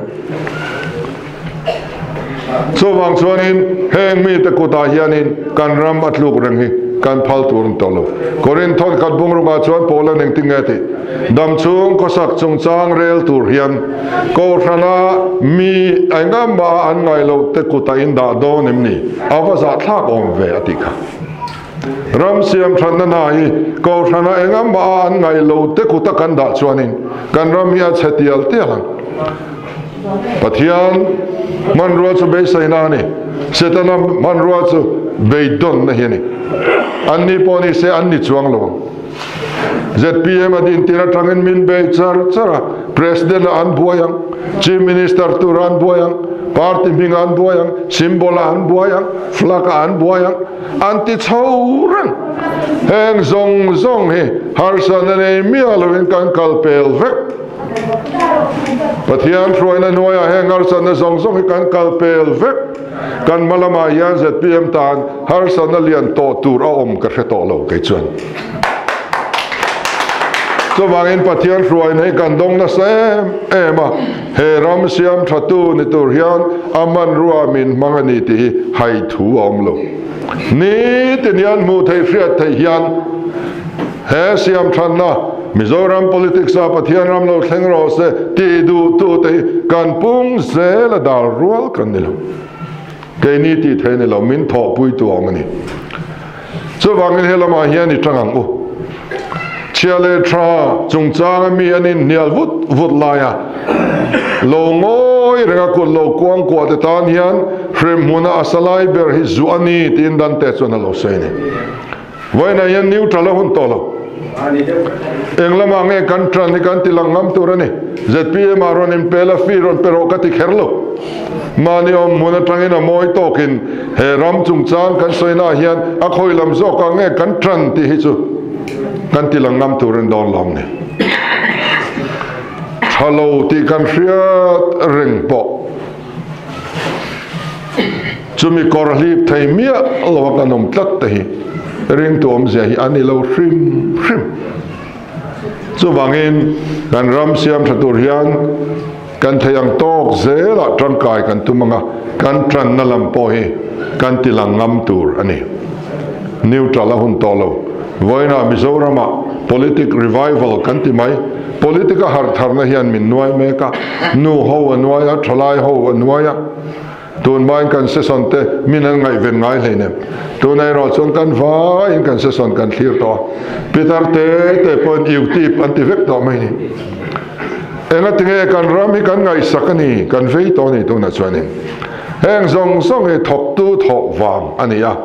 Chuvang chuanin heng mite kutah hianin kan ram a tluk reng hi kan phal tur an tawh lo. Korinth thawnkhat bungrukah chuan Paula eng ti nge tih? Dam chung khawsak chungchang rel tur hian Kohhrana mi engahmah an ngaih loh te kutah in dah dawn em ni? A va zahthlak awm ve a tih kha. Ram siam thatna hna hi Kohhrana engahmah an ngaih loh te kuta kan dah chuanin kan ram hi a chhe tial tial ang. Pathian hmanrua chu beiseina a ni, Setana hmanrua chu beidawnna hi a ni. Anni pawh ni se an ni chuang lo ang. Zpm a dintir atangin min bei char char a, President ah an buai ang, Chief Minister tur ah an buai ang, Party hming ah an buai ang, Symbol ah an buai ang, Flag ah an buai ang, an ti chho reng. Heng zawng zawng hi harsatna nei miah lovin kan kal pel vek. Pathian hruaina hnuaiah heng harsatna zawng zawng hi kan kal pel vek. Kan hma lamah hian zpm tan harsatna lian tawh tur a awm ka hre tawh lo kei chuan. Chuvangin Pathian hruaina hi kan dawng nasa em em a, he ram siam thatu ni tur hian a hmanrua min hmang a ni tih hi hai thu a awm lo. Nitin hian hmuh theih hriat theih hian he siam thatna Mizoram politics a Pathian ram lo thleng rawh se tih duhtu te hi kan pung zel a dal rual kan ni lo. Keini tih theih a ni lo, min thawhpuitu a awm a ni. Chuvangin he lamah hian i tang ang u. Chhia leh tha chungchanga mi an inhnial vut vut laia lo ngawi renga kut lo kuang kuah te tan hian hremhmuna a salai ber hi zuah a ni tiin Dante chuan a lo sawi a ni. Vawiinah hian neutral a hun tawh lo. Eng lamah nge kan ṭan hi kan ti lang ngam tur a ni. Zpm ah rawn inpel a, fee rawn pe rawh ka ti kher lo. Mahni awm hmun aṭangin a mawi tawkin he ram chungchang kan sawinaah hian a khawi lam zawkah nge kan ṭan tih hi chu kan ti lang ngam tur a ni dawn lawm ni. Ṭha lo tih kan hriat reng pawh. Chumi kawr hlip thei miah lo a kan awm tlat te hi ringtu awmzia hi a ni lo hrim hrim. Chuvangin kan ram siam tha tur hian kan thei ang tawk zelah tangkai kan tum ang a, kan tanna lam pawh hi kan ti lang ngam tur a ni. Neutral a hun tawh lo. Vawiinah Mizoramah politic revival kan ti mai. Politic a harh tharna hian min nuai mek a, nu ho a nuai a, thalai ho a nuai a. Tun hmain kan session te min an ngaihven ngai hleinem. Tuna erawh chuan kan vaiin kan session kan thlir tawh a. Pitar te te pawhin iutip an ti vek tawh mai ni. Engatinge kan ram hi kan ngaihsak a ni, kan vei tawh a ni tunah chuanin. Heng zawng zawng hi thawktu thawh vang a ni a.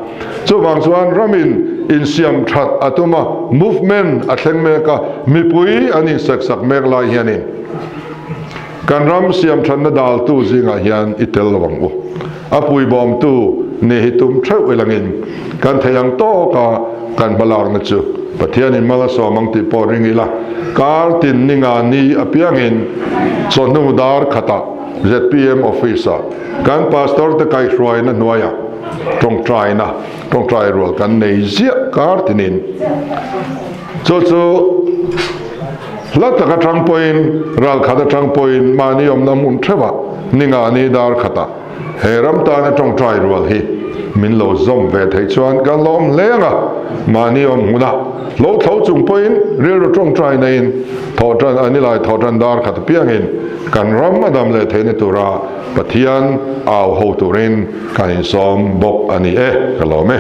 Chuvang chuan ramin insiam that a tum a, movement a thleng mek a, mipui an inseksak mek lai hianin kan ram siam thatna daltu zingah hian i tel lo ang u. A puibawmtu ni hi tum theuh ilangin kan thei ang tawka kan hmalakna chu Pathianin mal a sawm ang tih pawh ring ila, kar tin ninga ni apiangin chawhnu dar khatah zpm office-ah kan pastor te kaihhruaina hnuaiah tawngtaina tawngtai rual kan nei ziah kar tinin chu chu hla tak atang pawhin ral khat atang pawhin mahni awmna hmun theuhah ninga ni dar khatah he ram tana tawngtai rual hi min lo zawm ve theih chuan kan lo awm hle ang a, mahni awm hmunah lo tho chung pawhin rilru tawngtai naiin thawhtan a nilai thawhtan dar khat apiangin kan ram a dam leh theihna tura Pathian au ho turin kan insawm bawk a ni e, ka lawm e.